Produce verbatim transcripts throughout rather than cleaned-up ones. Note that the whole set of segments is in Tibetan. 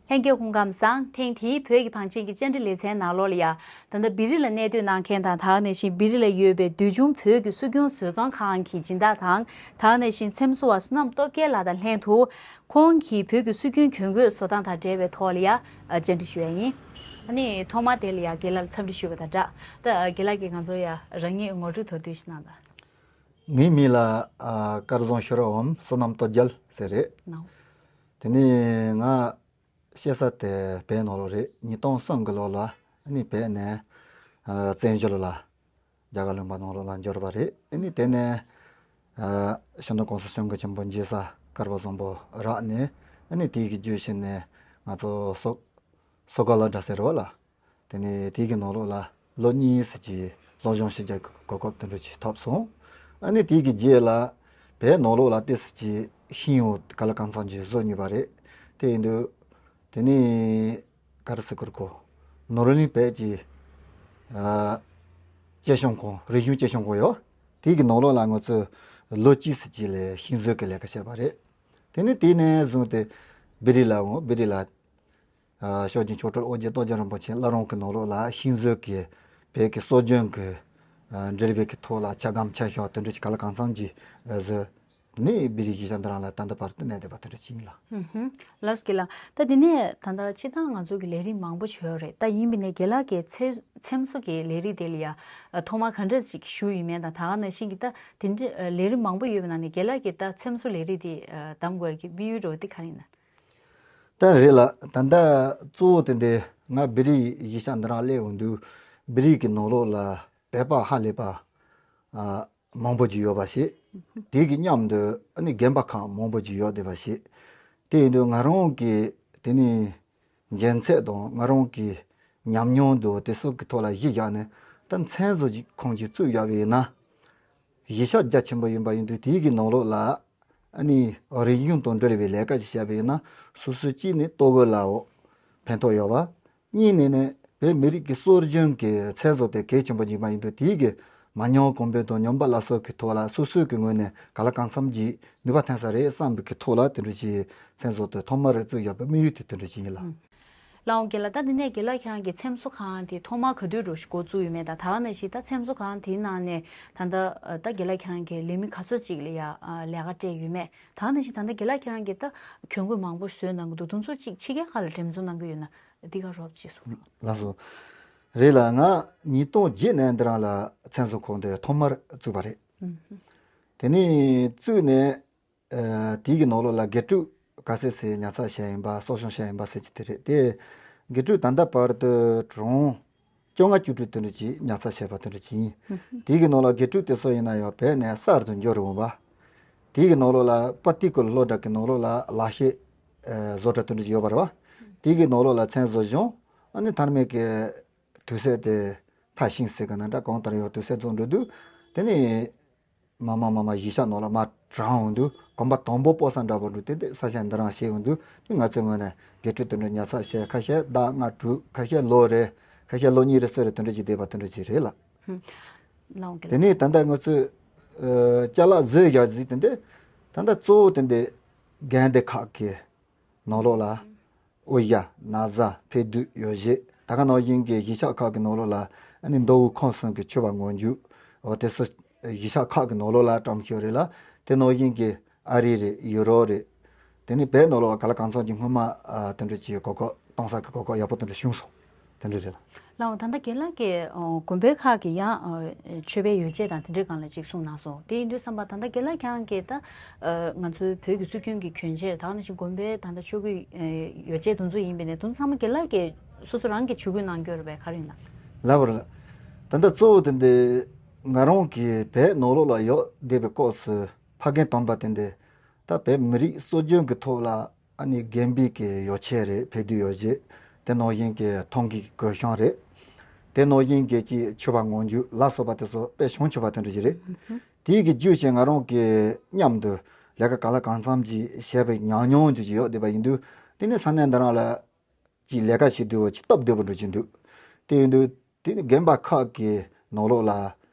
ལྷན་རྒྱས་སྐུ་ཁམས་བཟང་། ཐེངས་འདིའི་བོད་ཀྱི་བང་ཆེན་གྱི་བཅར་འདྲི་ལེ་ཚན་ནང་ལོགས་ལ་ཡ། ད་ལྟ་བི་རི་ལ་གནས་སྡོད་གནང་མཁན་དང་། ད་ག་ནང་བཞིན་བི་རི་ལ་ཡོད་པའི་འདུལ་ཆུང་བོད་ཀྱི་སྲོལ་རྒྱུན་བཟོ་ཚོང་ཁང་གི་སྦྱིན་བདག་དང་། ད་ག་ནང་བཞིན་འཚེམ་བཟོ་བ་བསོད་ནམས་སྟོབས་རྒྱལ་ལགས་དང་ལྷན་དུ། ཁོང་གིས་བོད་ཀྱི་སྲོལ་རྒྱུན་གྱོན་གོས་བཟོ་སྟངས་དང་འབྲེལ་བའི་ཐོག་ལ་ཡ། ཨ། བཅར་འདྲི་ཞུ་ཡ་ཡིན། ཨ་ནི་ཐོག་མར་དེ་ལ་ཡ་རྒན་ལགས་ལ་འཚམས་འདྲི་ཞུ་བ་དང་སྦྲགས། ད་རྒན་ལགས་ཀྱིས་ང་ཚོ་ཡ་རང་ཉིད་ངོ་སྤྲོད་མདོར་བསྡུས་ཤིག་གནང་དང་། ངའི་མིང་ལ། ཨ། སྐལ་བཟང་ཤེས་རབ་འོམ། བསོད་ནམས་སྟོབས་རྒྱལ་ཟེར་རེད། ནའོ། དེ་ནས་ང་སྐྱེས་ས་དེ་བོད་ནང་ལོགས་རེད། ཉིས་སྟོང་གསུམ་གྱི་ལོ་ལ་ཨ་ནི་བོད་ནས། ཨ། བཙན་བྱོལ་ལ། རྒྱ་གར་ལུང་པ་ནང་ལོགས་ལ་འབྱོར་བ་རེད། ཨ་ནི་དེ་ནས། ཨ། ཤིན་ཏུ་གོང་ས་སྐྱབས་མགོན་ཆེན་པོ་མཇལ་ས་དཀར་པོ་བཟང་པོ་རག་ནས། ཨ་ནི་དེ་གི་རྗེས་ནས་ང་ཚོ་སོ་སོ་ག་ལ་འདྲ་ཟེར་བ་ལ། དེ་ནས་དེ་གི་ནང་ལོགས་ལ་ལོ་གཉིས་ཙམ་གྱི་སློབ་སྦྱོང་ཞིག་རྒྱག་གོ་སྐབས་དེ་འདྲ་ཅིག་ཐོབ་སོང་། ཨ་ནི་དེ་གི་རྗེས་ལ་བོད་ནང་ལོགས་ལ་ཏོག་ཙམ་གྱི་ཤེས་ཡོན་ག་ལ་གང་འཚམ་ཅིག་བཟོ་མྱོང་བ་རེད། དེ་ཡིན་དུས་དེ་ནས་ག་རེ་ཟེར་དགོས་རེད། ཁོ་ནོར་གླིང་བོད་ཀྱི། ཨ། གཅེས་སྐྱོང་ཁང་། རིག་གཞུང་གཅེས་སྐྱོང་ཁང་ཡོད། དེ་གི་ནང་ལོགས་ལ་ང་ཚོས་ལོ་གཅིག་ཙམ་ཅིག་ལ་ཤིང་བཟོ་གི་ལས་ཀ་བྱས་པ་རེད། དེ་ནས་དེ་ནས་བཟུང་སྟེ་བི་རི་ལ་འོང་། བི་རི་ལ། ཨ། ཕྱག་རྒྱའི་མཆོག་སྤྲུལ་ཨོ་རྒྱན་རྡོ་རྗེ་རིན་པོ་ཆེ་བླ་བྲང་གི་ནང་ལོགས་ལ་ཤིང་བཟོ་གི་བོད་ཀྱི་སྲོལ་རྒྱུན་གྱི། ཨ། འགྲེལ་པའི་གི་ཐོག་ལ་ཆ་སྒམ་ཆ་ཤོག་དེ་འདྲ་ཅིག་ག་ལ་གང་འཚམ་ཅིག་བཟོས། དེ་ནས་བི་རི་གཞིས་ཆགས་འདི་རང་ལ་ད་ལྟ་བར་དུ་གནས་བསྡད་པ་དེ་འདྲ་ཅིག་ཡིན་ལགས། ཧུམ་ཧུམ། ལགས་སོ་རྒན་ལགས། ད་དེ་ནས་ད་ལྟ་སྤྱིར་བཏང་ང་ཚོ་གི་ལས་རིགས་མང་པོ་ཅིག་ཡོད་རེད། ད་ཡིན་པ་ཡིན་ནའི་རྒན་ལགས་ཀྱིས་འཚེམ་འཚེམ་བཟོ་གི་ལས་རིགས་དེ་ལ་ཡ། ཨ། ཐོག་མར་ག་འདྲ་ཅིག་ཞུགས་ཡོད་མེད་དང་། ད་ག་ནང་བཞིན་གྱི་ད་དེ་འདྲའི་ལས་རིགས་མང་པོ་ཡོད་པའི་ནང་ནས་རྒན་ལགས་ཀྱིས་ད་འཚེམ་བཟོ་ལས་རིགས་དེ། ཨ། གདམ་དགོས་ཀྱི་དམིགས་ཡུལ་འདྲ་བོ་དེ་ག་རེ་ཡིན་ན། ད་རེད་ལགས། ད་ལྟ་གཙོ་བོ་དེ་འདི་ང་བི་རི་གཞིས་ཆགས་འདི་རང་སླེབས་ཡོང་དུས་བི་རི་གི་ནང་ལོགས་ལ་བོད་པ་ཧ་ལས་པ། ཨ། མང་པོ་ཅིག་ཡོད་པ་ཞིག་དེ་གི་མཉམ་དུ་ཨ་ནི་རྒན་པ་ཁག་མང་པོ་ཅིག་ཡོད་བསྡད་པ་ཞིག་དེ་ཡིན་དུས་ང་རང་གིས་དེ་ནས་མཇལ་ཚད་དང་ང་རང་གི་ཉམས་མྱོང་དང་དེ་སོགས་ཀྱི་ཐོག་ལ་གཞི་བཞག་ནས། ད་འཚེམ་བཟོ་ཅིག་ཁང་ཅིག་བཙུགས་བཞག་པ་ཡིན་ན། གཞིས་ཆགས་རྒྱ་ཆེན་པོ་ཡིན་པ་ཡིན་དུས་དེའི་གི་ནང་ལོགས་ལ་ཨ་ནི་རིག་གཞུང་དང་འབྲེལ་བའི་ལས་ཀ་ཅིག་བྱས་པ་ཡིན་ན། སོ་སོ་གཅིག་ནས་ལྟོ་གོས་ལའོ་ཕན་ཐོགས་ཡོད་པ། གཉིས་ནས་ནི་བོད་མི་རིགས་ཀྱི་སྲོལ་རྒྱུན་གྱི་འཚེམ་བཟོ་དེ་གལ་ཆེན་པོ་ཡིན་པ་ཡིན་དུས། དེའི་གི་མ་ཉམས་གོང་འཕེལ་དང་ཉམས་པ་སླར་གསོ་གི་ཐོག་ལ་སོ་སོའི་གི་ངོས་ནས་ག་ལ་གང་འཚམ་གྱིས་ནུས་པ་ཐོན་ས་རེད་བསམ་པའི་གི་ཐོག་ལ་དེ་འདྲ་ཅིག་འཚེམ་བཟོ་དེ་ཐོག་མར་བཙུགས་བཞག་པའི་དམིགས་ཡུལ་དེ་དེ་འདྲ་ཅིག་ཡིན་ལགས། ལགས་འོང་རྒན་ལགས། ད་དེ་ནས་རྒན་ལགས་ཁྱེད་རང་གི་འཚེམ་བཟོ་ཁང་དེ་ཐོག་མར་ག་དུས་འདྲ་བོ་ཞིག་འགོ་བཙུགས་ཡོད་མེད་དང་། ད་ག་ནང་བཞིན་ད་འཚེམ་བཟོ་ཁང་དེའི་ནང་ནས་ད་ལྟ། ཨ། ད་རྒན་ལགས་ཁྱེད་རང་གིས་ལས་མི་ག་ཚོད་ཅིག་ལ་ཡ། ཨ། ལས་ཀ་སྤྲད་ཡོད་མེད། ད་ག་ནང་བཞིན་ད་ལྟ་རྒན་ལགས་ཁྱེད་རང་གིས་ད་གྱོན་གོས་མང་པོ་བཟོས་གནང་གི་འདུག་དེ་ཚོ་ཅིག་ཕྱི་རྒྱལ་ཁག་ལ་འགྲེམས་འཛུགས་གནང་གི་ཡོད་ན། འདི་ག་རོབ་ཅིག་གསུང་རོགས། ལགས་སོ། རེད་ལགས། ང་ཉིས་སྟོང་བརྒྱད་ནས་འདི་རང་ལ་འཚེམ་བཟོ་ཁང་དེ་ཐོག་མར་བཙུགས་པ་རེད། ཨུམ། དེ་ནས་བཙུགས་ནས། ཨ། དེའི་གི་ནང་ལོགས་ལ་དགེ་ཕྲུག་ག་ཚད་ཚད་ཉར་ཚགས་བྱས་ཡིན་པ། གསོ་སྐྱོང་བྱས་ཡིན་པ་ཟེར་གྱི་དེ་རེད། དེ་དགེ་ཕྲུག་ད་ལྟ་བར་དུ་གྲངས་བཅོ་ལྔ་བཅུ་དྲུག་དེ་འདྲ་ཅིག་ཉར་ཚགས་བྱས་པ་དེ་འདྲ་ཅིག་ཡིན། ཨུམ། དེའི་གི་ནང་ལ་དགེ་ཕྲུག་དེ་ཚོ་ཡིན་ན་ཡང་བོད་ནས་གསར་དུ་འབྱོར་འོང་བ། དེའི་གི་ནང་ལོགས་ལ་པར་ཏི་ཀུ་ལར་སློབ་གྲྭ་གི་ནང་ལོགས་ལ་ལག་ཤེས། ཨ། བཟོ་གྲྭ་དེ་འདྲ་ཅིག་ཡོད་པ་རེད་བ། དེའི་གི་ནང་ལོགས་ལ་འཚེམ་བཟོ་སྦྱོང་། ཨ་ནི་མཐའ་མའི་གི་དུས་ཚོད་དེ་ཐ་ཤིང་ཟེར་གི་ན་འདྲ། གང་ལྟར་ཡང་དུས་ཚོད་རྫོགས་འགྲོ་དུས། དེ་ནས་མར་མར་མར་མར་གཞིས་ཆགས་ནང་ལ་མར་དྲངས་འོང་དུས། གོམ་པ་དང་པོ་སྤོ་ས་འདྲ་པོ་འདུག་དེ་དེ་ས་ཆ་འདི་རང་བྱས་འོང་དུས། དེ་ང་ཚོའི་ངོས་ནས་དགེ་ཕྲུག་དེ་འདྲ་ཉར་ཚགས་བྱས། ཁ་ཤས་ཟླ་ལྔ་དྲུག་ཁ་ཤས་ལོ་རེ། ཁ་ཤས་ལོ་གཉིས་རེ་གསུམ་རེ་དེ་འདྲ་ཅིག་བསྡད་པ་དེ་འདྲ་ཅིག་རེད་ལགས། ཧུམ། ལགས་འོང་རྒན་ལགས། དེ་ནས་ད་ལྟ་ང་ཚོས། ཨ། ཅ་ལག་བཟོས་བཞག་ཟིག་དེ་འདི། ད་ལྟ་གཙོ་བོ་དེ་འདི་དགོན་སྡེ་ཁག་གི་ནང་ལོགས་ལ་དབུ་ཞྭ་ན་བཟའ་ཕེབས་བསྡུས་ཡོ་བྱད། ད་ག་ནང་བཞིན་གྱི་གཞིས་ཆགས་ཁག་གི་ནང་ལོགས་ལ་ཨ་ནི་མདོ་དབུས་ཁམས་གསུམ་གྱི་མཆོད་པ་མངོན་འཇུག་འོ་དེ་ཚོ་གཞིས་ཆགས་ཁག་གི་ནང་ལོགས་ལ་བཀྲམ་བཞག་རེད་ལགས། དེ་ནང་བཞིན་གྱི་ཨ་རི་རེད། ཡུ་རོབ་རེད། དེ་ནས་བོད་ནང་ལོགས་ག་ལ་གང་འཚམ་གྱི་སྔོན་མ། ཨ། དེ་འདྲ་ཅིག་གོ་སྐབས་གཏོང་ས་གི་གོ་སྐབས་ཡག་པོ་དེ་འདྲ་བྱུང་སོང་། དེ་འདྲ་རེད་ལགས། ལགས་འོང་། ད་ལྟ་རྒན་ལགས་ཀྱིས། ཨ། དགོན་པའི་ཁག་གི་ཡང་། ཨ། མཆོད་པའི་ཡོ་བྱད་དང་དེ་འདྲའི་སྒང་ལ་ཅིག་གསུངས་གནང་སོང་། དེ་ཡིན་དུས་ཙམ་པ་ད་ལྟ་རྒན་ལགས་ཁྱེད་རང་གིས་ད། ཨ། ང་ཚོའི་བོད་ཀྱི་སྲོལ་རྒྱུན་གྱི་གྱོན་ཆས། ད་ག་ནང་བཞིན་དགོན་པའི་ད་ལྟ་ཆོས་གོས། ཨ། ཡོ་བྱད་དེ་ཚོ་ཡིན་པ་ཡིན་ནའི་དེ་ཚོ་ཚང་མ་རྒན་ལགས་ཀྱིས་སོ་སོ་རང་གིས་ཇུས་འགོད་གནང་རྒྱུ་རེད་པས། ག་རེ་ཡིན་ན། ལགས་འོང་རེད་ལགས། ད་ལྟ་གཙོ་བོ་དེ་འདི་ང་རང་གིས་བོད་ནང་ལོགས་ལ་ཡོད་བསྡད་པའི་སྐབས་སུ་ཕ་རྒན་དམ་པ་དེ་འདི་ད་བོད་མི་རིགས་སྲོལ་རྒྱུན་གྱི་ཐོག་ལ། ཨ་ནི་དགོན་པའི་གི་ཡོ་བྱད་རེད། ཕེབས་བསྡུས་ཡོ་བྱད། དེ་ནང་བཞིན་གྱི་ཐང་གའི་གོས་ཤམ་རེད། དེ་ནང་བཞིན་གྱི་ཅིག་མཆོད་པ་མངོན་འཇུག་ལ་སོགས་པ་དེ་ཚོ་དཔེ་བྱང་ཆུབ་པ་དེ་འདྲ་ཞིག་རེད། དེའི་གི་རྒྱུ་ཞིག་ང་རང་གི་མཉམ་དུ་ལས་ཀ་ག་ལ་གང་འཚམ་ཅིག་བྱས་པའི་ཉམས་མྱོང་ཅིག་ཡོད་བསྡད་པ་ཡིན་དུས། དེ་ནི་ས་གནས་འདི་རང་ལ་ཅིག་ལས་ཀ་བྱེད་དུས་ཅིག་སྟབས་བདེ་པོ་འདྲ་ཅིག་འདུག་དེ་ཡིན་དུས་དེ་ནི་དགོན་པ་ཁག་གི་ནང་ལོགས་ལ།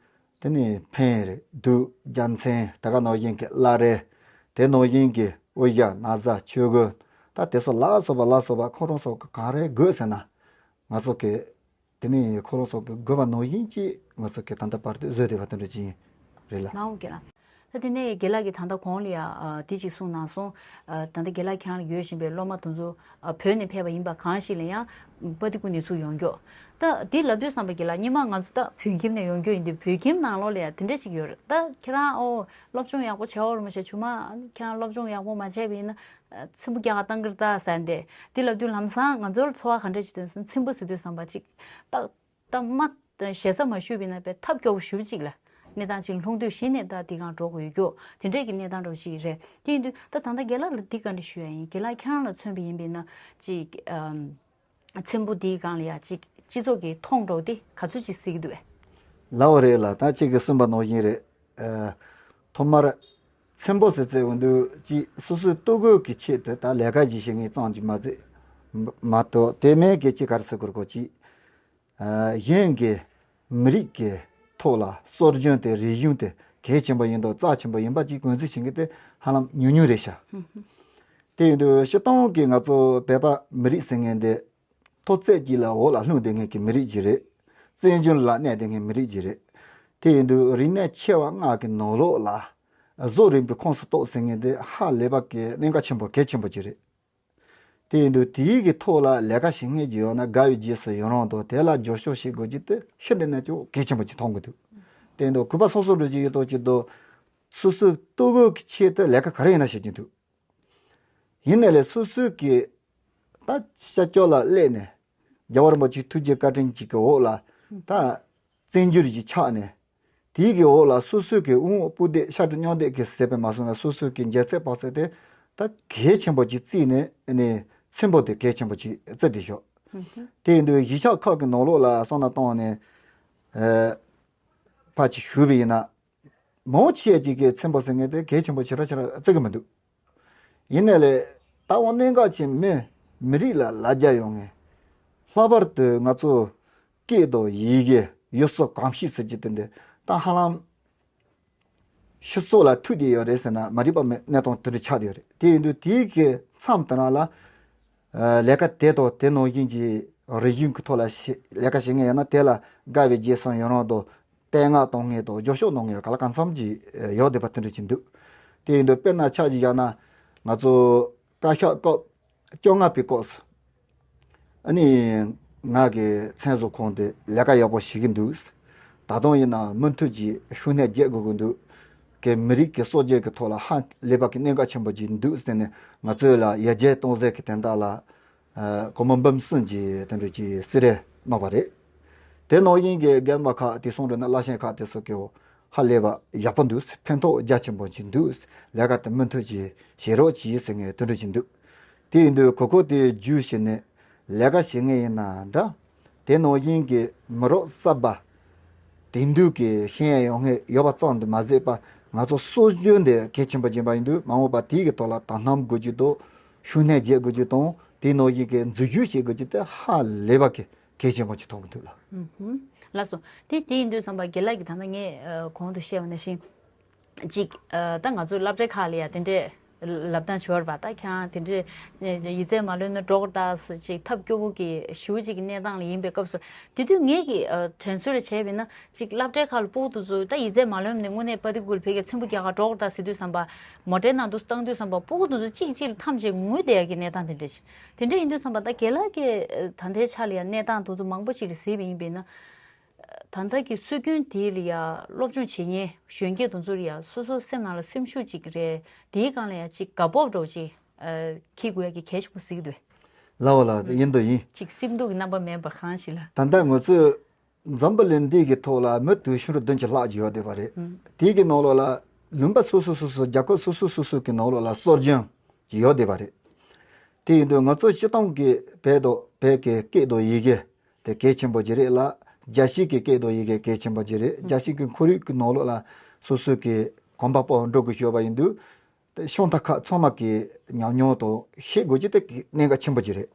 དེ་ནས་ཕན་རེད། གདུགས། རྒྱལ་མཚན། ད་ག་ནང་བཞིན་གྱི་བླ་རེ། དེ་ནང་བཞིན་གྱི་དབུ་ཞྭ། ན་བཟའ། ཆོས་གོས། ད་དེ་ཚོ་ལ་སོགས་པ་ལ་སོགས་པ་ཁོ་རང་ཚོ་གི་ག་རེ་དགོས་ཟེར་ན། ང་ཚོ་གི་དེ་ནས་ཁོ་རང་ཚོ་གི་དགོས་པ་ནང་བཞིན་གྱིས་ང་ཚོ་གི་ད་ལྟ་བར་དུ་བཟོས་བསྡད་པ་དེ་འདྲ་ཅིག་རེད་ལ། ལའོ་རྒན་ལགས། ད་དེ་ནས་རྒན་ལགས་ཀྱིས་ད་ལྟ་གོང་ལ་ཡ་ཨ་དེ་ཅིག་གསུངས་གནང་སོང་། ཨ་ད་ལྟ་རྒན་ལགས་ཁྱེད་རང་ལ་ཡོད་བཞིན་པའི་སློབ་མ་དེ་ཚོ་ཨ་བོད་ནས་ཕེབས་པ་ཡིན་པ་གང་ཞིག་ལ་ཡང་པ་ཏི་ཀུ་ནས་ཚུར་ཡོང་རྒྱུ། ད་དེ་ལབ་དུས་ཙམ་པ་རྒན་ལགས་སྔོན་མ་ང་ཚོ་ད་བོད་ཁྱིམ་ནས་ཡོང་རྒྱུ་ཡིན་དུས་བོད་ཁྱིམ་ནང་ལོགས་ལ་ཡ་དེ་འདྲ་ཞིག་ཡོད་རེད། ད་ཁྱེད་རང་ཨོ་སློབ་སྦྱོང་ཡག་པོ་བྱས་ཡོད་རེད་མ་གཞི་ཆུང་མ་ཁྱེད་རང་སློབ་སྦྱོང་ཡག་པོ་མ་བྱས་པ་ཡིན་ན། ཚེམ་བུ་རྒྱག་ག་བཏང་གི་རེད་ད་ཟེར་འདི། འདི་ལབ་དུས་ལམ་སང་ང་ཚོར་ཚོར་བ་ག་འདྲ་ཞིག་ཐོན་སོང་། ཚེམ་བུ་ཟེར་དུས་ཙམ་པ་ཅིག་ཏག་ཏག་མ་ཞེ་ས་མ་ཞུས་པ་ཡིན་ན་པའི་ཐབས་སྐྱོ་པོ་ཞེ་པོ་ཅིག་ལ་གནས་སྟངས་ཅིག་ལྷུང་དུས་གཞི་ནས་ད་འདི་སྒང་འགྲོ་དགོས་ཡོད་རྒྱུ་དེ་འདྲས་ཀྱི་གནས་སྟངས་འདྲ་པོ་ཞིག་རེད། དེ་ཡིན་དུས་ད་ད་ལྟ་རྒན་ལགས་ལ་འདི་ག་འདྲ་ཞུ་ཡ་ཡིན། རྒན་ལགས་ཁྱེད་རང་ལ་མཚོན་པ་ཡིན་པ་ཡིན་ན་ཅིག་ཨམ། ཚེམ་བུ་འདིའི་སྒང་ལ་ཡ་ཅིག་སྤྱི་ཚོགས་ཀྱི་མཐོང་གྲོལ་དེ་ག་ཚོད་ཅིག་གཟིགས་འདུག་བས། ལའོ་རེད་ལ། ད་ཅིག་གིས་གསུངས་པ་ནང་བཞིན་རེད། ཨ། ཐོག་མར་ཚེམ་བུ་ཟེར་ཙེ་འོང་དུས་ཅིག་སོ་སོའི་ལྟོ་གོས་ཀྱི་ཆེད་དུ་ད་ལས་ཀ་ཞིག་བྱེད་མཁན་ཙམ་གྱིས་མ་ཟད། མ་གཏོགས་དེ་མིན་གྱི་ཅིག་ག་རེ་ཟེར་དགོས་རེད་གོ་ཅིག་ཨ། གཞན་གྱི་མི་རིགས་ཀྱི་ཐོག་ལ་སྲོལ་རྒྱུན་དེ་རིག་གཞུང་དེ་གལ་ཆེན་པོ་ཡིན་མདོག་རྩ་ཆེན་པོ་ཡིན་པ་ཅིག་ངོས་འཛིན་བྱེད་མཁན་དེ་ཧ་ལམ་ཉུང་ཉུང་རེད་ཤག་དེ་ཡིན་དུས་སྤྱིར་བཏང་གི་ང་ཚོ་བོད་པ་མི་རིགས་ཟེར་མཁན་དེ་ཐོག་བརྩེགས་གཅིག་ལ་འོག་ལ་ལྷུང་བསྡད་མཁན་གྱི་མི་རིགས་ཅིག་རེད། བཙན་བྱོལ་ལ་གནས་བསྡད་མཁན་མི་རིགས་ཅིག་རེད། དེ་ཡིན་དུས་རིག་གནས་ཆེ་བ་ལྔ་གི་ནང་ལོགས་ལ་བཟོ་རིག་པའི་ཁོངས་སུ་གཏོགས་ཟེར་མཁན་དེ་ཧ་ལས་པ་གི་གནད་འགག་ཆེན་པོ་གལ་ཆེན་པོ་ཅིག་རེད། དེ་ཡིན་དུས་དེའི་གི་ཐོག་ལ་ལས་ཀ་བྱེད་མཁན་ཅིག་ཡོད་ན་དགའ་བའི་རྗེས་སུ་ཡི་རང་དང་དེ་ལ་རྒྱབ་སྐྱོར་བྱེད་དགོས་ཀྱི་དེ་ཤིན་ཏུ་ནས་ཀྱང་གལ་ཆེན་པོ་ཅིག་མཐོང་གི་འདུག་དེ་ཡིན་དུས་གུས་པ་སོ་སོ་འགྲོ་གི་ཡོད་དོ་ཅིག་དང་། སོ་སོའི་ལྟོ་གོས་ཀྱི་ཆེད་དུ་ལས་ཀ་ག་རེ་ཡིན་ན་བྱེད་ཀྱི་འདུག་ཡིན་ནའི་ལས་སོ་སོའི་གི་ད་ཤར་ཕྱོགས་ལ་སླེབས་ནས་རྒྱལ་བ་རིན་པོ་ཆེའི་ཐུགས་རྗེ་བཀའ་དྲིན་གཅིག་གི་འོག་ལ་ད་བཙན་བྱོལ་གྱི་ཆགས་ནས། དེའི་གི་འོག་ལ་སོ་སོའི་གི་དབང་པོ་སྤུ་ལྡེ་ཤ་གྲུ་མཉམ་འདེགས་ཀྱི་ཟེར་བས་མ་སོང་ན་སོ་སོའི་གི་འཇལ་ཚད་པགས་ཚད་དེ་ད་གལ་ཆེན་པོ་ཅིག་བརྩིས་ནས་ནས་ཚེམ་བུ་དེ་གལ་ཆེན་པོ་ཅིག་བརྩིས་ཏེ་ཤོག་དེ་ཡིན་དུས་གཞིས་ཆགས་ཁག་གི་ནང་ལོགས་ལ་བསམ་བློ་བཏང་ནས་ཕར་ཅིག་ཞུས་པ་ཡིན་ན། མང་ཆེ་ཅིག་གིས་ཚེམ་བུ་ཟེར་མཁན་དེ་གལ་ཆེན་པོ་ཞེ་དྲག་ཞེ་དྲག་བརྩི་གི་མི་འདུག་ཡིན་ནའི་ལས་ད་འོ་གནད་འགག་ཆེ་མི་མི་རིགས་ལ་ལ་རྒྱ་ཡོད་མཁན། ལྷག་པར་དུ་ང་ཚོ་སྐད་དང་ཡི་གེ་ཡུལ་སྲོལ་གོམས་གཤིས་ཟེར་གྱི་དེ་འདི་ད་ཧ་ལམ་སྤྱི་ཚོགས་ལ་ཐུག་བསྡད་ཡོད་རེད་ཟེར་ན་མ་རིག་པ་མེད་གནས་སྟངས་དེ་འདྲ་ཆགས་བསྡད་ཡོད་རེད། དེ་ཡིན་དུས་དེའི་གི་མཚམས་དེ་རང་ལ་ལས་ཀ་དེ་དང་དེ་ནང་བཞིན་གྱི་རིག་གཞུང་གི་ཐོག་ལ་ལས་ཀ་བྱེད་མཁན་ཡོད་ན་དེ་ལ་དགའ་བའི་རྗེས་སུ་ཡི་རང་དང་བསྟོད་བསྔགས་གཏོང་མཁན་དང་རྒྱབ་སྐྱོར་གནང་མཁན་ག་ལ་གང་འཚམ་ཅིག་ཡོད་བསྡད་པ་དེ་འདྲ་ཅིག་འདུག་དེ་ཡིན་དུས་དཔེར་ན་ཆ་ཅིག་བཞག་ན་ང་ཚོ་བཀའ་ཤག་སྐབས་བཅོ་ལྔ་པའི་སྐབས་སུ་ཨ་ནི་ང་གི་མཚན་བཟོ་ཁང་དེ་ལས་ཀ་ཡག་པོ་བྱེད་ཀྱི་འདུག་ད་དུང་ཡིན་ན་མུ་མཐུད་ཀྱིས་ཤུགས་སྣོན་རྒྱག་དགོས་ཀྱི་འདུག་གི་མི་རིགས་ཀྱི་སྲོལ་རྒྱུན་གྱི་ཐོག་ལ་ཧ་ལས་པ་གི་གནད་འགག་ཆེན་པོ་ཅིག་འདུག་ཟེར་ནས་ང་ཚོ་ལ་ཡར་རྒྱས་གཏོང་ཟེར་གི་དོན་དག་ལ་ཨ་སྒོར་མོ་འབུམ་གསུམ་གྱི་དེ་འདྲ་ཅིག་གསོལ་རས་གནང་བ་རེད། དེ་ནང་བཞིན་གྱི་རྒན་པ་ཁག་དེ་སོང་འགྲོ་ན་བླ་ཆེན་ཁག་དེ་ཚོ་གིས་ཧ་ལས་པ་ཡག་པོ་འདུག་ཕན་ཐོགས་རྒྱ་ཆེན་པོ་ཅིག་འདུག་ལས་ཀ་དེ་མུ་མཐུད་ཀྱིས་བྱེད་རོགས་གྱིས་ཟེར་མཁན་དེ་འདྲ་ཅིག་འདུག་དེ་ཡིན་དུས་གོ་སྐབས་དེ་བརྒྱུད་བྱས་ནས་ལས་ཀ་བྱེད་མཁན་ཡིན་ན་འདྲ། དེ་ནང་བཞིན་གྱི་མི་རབས་གསར་པ་དེང་དུས་ཀྱི་ཤེས་ཡོན་ཡོད་མཁན་ཡོད་པ་ཙམ་དུ་མ་ཟད་པ་ང་ཚོ་སྲོལ་རྒྱུན་དེ་གལ་ཆེན་པོ་ཡིན་པ་ཡིན་དུས་མ་འོངས་པ་དེའི་གི་ཐོག་ལ་དོ་སྣང་དགོས་ཀྱི་འདུག་ཤུགས་སྣོན་རྒྱག་དགོས་ཀྱི་དང་དེ་ནང་བཞིན་གྱི་འཛུལ་ཞུགས་བྱེད་དགོས་ཀྱི་དེ་ཧ་ལས་པ་གི་གལ་ཆེན་པོ་ཅིག་མཐོང་གི་འདུག་ལ། ཨུ་ཧུམ། ལགས་སོ། དེ་དེ་ཡིན་དུས་ཙམ་པ་རྒན་ལགས་ཀྱིས་ད་ལྟ་ངས་ཨ་གོང་དུ་བཤད་པ་ནང་བཞིན། ཅིག་ཨ་ད་ང་ཚོའི་སློབ་གྲྭའི་ཁག་ལ་ཡ་དེ་འདྲས་ལབ་སྟངས་བྱོས་པ་ད་ཁྱེད་རང་དེ་འདྲས་ཡིག་ཚད་མ་ལོན་ན་འགྲོ་དགོས་ད་ཟེར་ཅིག་ཐབས་སྐྱོ་པོ་གི་ཞེ་པོ་ཅིག་གི་གནས་སྟངས་ལ་ཡིན་པའི་སྐབས་སུ་དེ་དུས་ངེད་ཀྱིས་ཨ་དྲན་གསོ་རེ་བྱས་པ་ཡིན་ན་ཅིག་སློབ་གྲྭའི་ཁག་ལ་སྤུ་གུ་དེ་ཚོ་ད་ཡིག་ཚད་མ་ལོན་ནས་དངོས་གནས་པ་ཏི་ཀུ་ལ་ཕ་གིར་ཚེམ་བུ་རྒྱག་ག་འགྲོ་དགོས་ད་ཟེར་དུས་ཙམ་པ་མོ་ཊའི་ནང་དུ་བཏང་དུས་ཙམ་པ་སྤུ་གུ་དེ་ཚོ་གཅིག་གཅིག་ལ་འཐམས་བྱས་ངུ་བསྡད་ཡ་གི་གནས་སྟངས་དེ་འདྲས་ཤིག་དེ་འདྲས་ཡིན་དུས་ཙམ་པ་ད་རྒན་ལགས་ཀྱིས་ཨ་ད་ལྟའི་ཆ་ལ་ཡ་གནས་སྟངས་དེ་ཚོ་མང་པོ་ཅིག་ལ་གཟིགས་པ་ཡིན་པས་ན། ད་ལྟ་གི་སྲོལ་རྒྱུན་དེ་ལ་ཡ་སློབ་སྦྱོང་བྱེད་མཁན་གཞོན་སྐྱེས་དེ་ཚོ་ལ་ཡ་སོ་སོའི་སེམས་ནང་ལ་སེམས་ཤུགས་ཅིག་རེད། དེའི་སྒང་ལ་ཡ་ཅིག་དགའ་སྤོབས་འདྲ་བོ་ཅིག་ཨ་འཁྱེར་དགོས་ཡ་གི་གལ་ཆེན་པོ་གཟིགས་འདུག་ལའོ་ལ་ཡིན་དུ་ཡིན། ཅིག་སེམས་སྡུག་གི་རྣམ་པ་མེད་པ་གང་ཞིག་ལ། ད་ལྟ་ང་ཚོས་འཛམ་བུ་གླིང་འདི་གི་ཐོག་ལ་མི་དུང་ཕྱུར་བདུན་ཅུ་ལྷག་ཅིག་ཡོད་བསྡད་པ་རེད། ཨུ། དེའི་གི་ནང་ལོགས་ལ་ལུང་པ་སོ་སོ་སོ་སོ་རྒྱལ་ཁབ་སོ་སོ་སོ་སོ་གི་ནང་ལོགས་ལ་སྲོལ་རྒྱུན་ཅིག་ཡོད་བསྡད་པ་རེད། དེ་ཡིན་དུས་ང་ཚོ་སྤྱིར་བཏང་གི་བོད་དང་བོད་ཀྱི་སྐད་དང་ཡི་གེ་དེ་གལ་ཆེན་པོ་ཅིག་རེད་ལ། རྒྱལ་སྤྱི་གི་སྐད་དང་ཡི་གེ་གལ་ཆེན་པོ་ཅིག་རེད། རྒྱལ་སྤྱི་གི་ཁོར་ཡུག་གི་ནང་ལོགས་ལ་སོ་སོ་གི་གོམ་པ་སྤོ་འགྲོ་དགོས་ཞུས་པ་ཡིན་དུས། དེ་ཤོང་ཐབས་ཁག་ཚང་མ་གི་ཉམས་མྱོང་དང་ཤེས་དགོས་ཀྱི་དེ་གནད་འགག་ཆེན་པོ་ཅིག་རེད།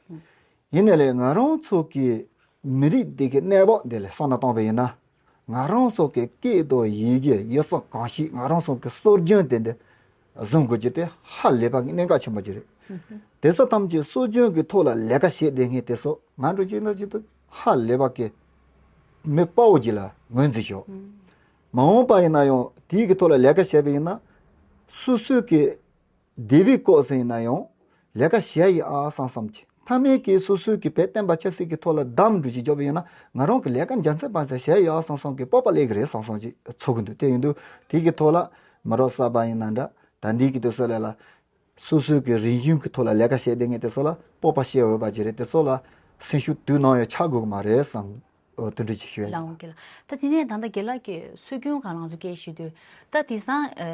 ཡིན་ནའི་ལས་ང་རང་ཚོ་གི་མི་རིགས་འདི་གི་གནས་བབ་འདི་ལ་བསམ་བློ་བཏང་བ་ཡིན་ན། ང་རང་ཚོ་གི་སྐད་དང་ཡི་གེ་ཡུལ་སྲོལ་གོམས་གཤིས་ང་རང་ཚོ་གི་སྲོལ་རྒྱུན་དེ་འདི་བཟུང་དགོས་ཀྱི་དེ་ཧ་ལས་པ་གི་གནད་འགག་ཆེན་པོ་ཅིག་རེད། དེ་ཚོ་ཐམས་ཅད་སྲོལ་རྒྱུན་གྱི་ཐོག་ལ་ལས་ཀ་བྱེད་བསྡད་མཁན་དེ་ཚོ་ང་འགྲོ་ཅིག་ན་ཅིག་ཏུ་ཧ་ལས་པ་གི་མི་དཔའ་བོ་ཅིག་ལ་ངོས་འཛིན་ཤོག་མ་འོངས་པ་ཡིན་ན་ཡང་དེའི་གི་ཐོག་ལ་ལས་ཀ་བྱས་པ་ཡིན་ན་སོ་སོའི་གི་དེ་བའི་སྐོར་ཟིན་ཡིན་ན་ཡང་ལས་ཀ་བྱས་ཡི་ཨ་བསམ་བསམ་གྱི་མཐའ་མའི་གི་སོ་སོའི་གི་བས་བསྟན་པ་ཆབ་སྲིད་ཀྱི་ཐོག་ལ་བདམས་འགྲོ་ཞིག་འཇོག་པ་ཡིན་ན་ང་རང་གི་ལས་ཀ་འཇམ་ཚད་པ་ཚད་བྱས་ཡི་ཨ་བསམ་བསམ་གི་སྤོབས་པ་སླེབས་གི་རེད་བསམ་བསམ་ཅིག་ཚོར་གི་འདུག་དེ་ཡིན་དུས་དེ་གི་ཐོག་ལ་མི་རབས་གསར་པ་ཡིན་ན་འདྲ་ད་འདི་གི་དུས་ཚོད་ལ་ལ་སོ་སོའི་གི་རིག་གཞུང་གི་ཐོག་ལ་ལས་ཀ་བྱས་བསྡད་མཁན་དེ་ཚོ་ལ་སྤོབས་པ་བཤད་འོས་པ་ཅིག་རེད། དེ་ཚོ་ལ་སེམས་ཤུགས་དུས་ནམ་ཡང་ཆག་དགོས་གི་མ་རེད་བསམ། ཨོ་དེ་འདྲ་ཅིག་ཞུ་ཡ་ཡིན། ལགས་འོང་གི་ལགས། ད་དེ་ནས་ད་ལྟ་རྒན་ལགས་ཀྱིས་སྲོལ་རྒྱུན་སྒང་ལ་ང་ཚོ་སྐད་ཞུ་དུས་ད་དེང་སང་ཨ་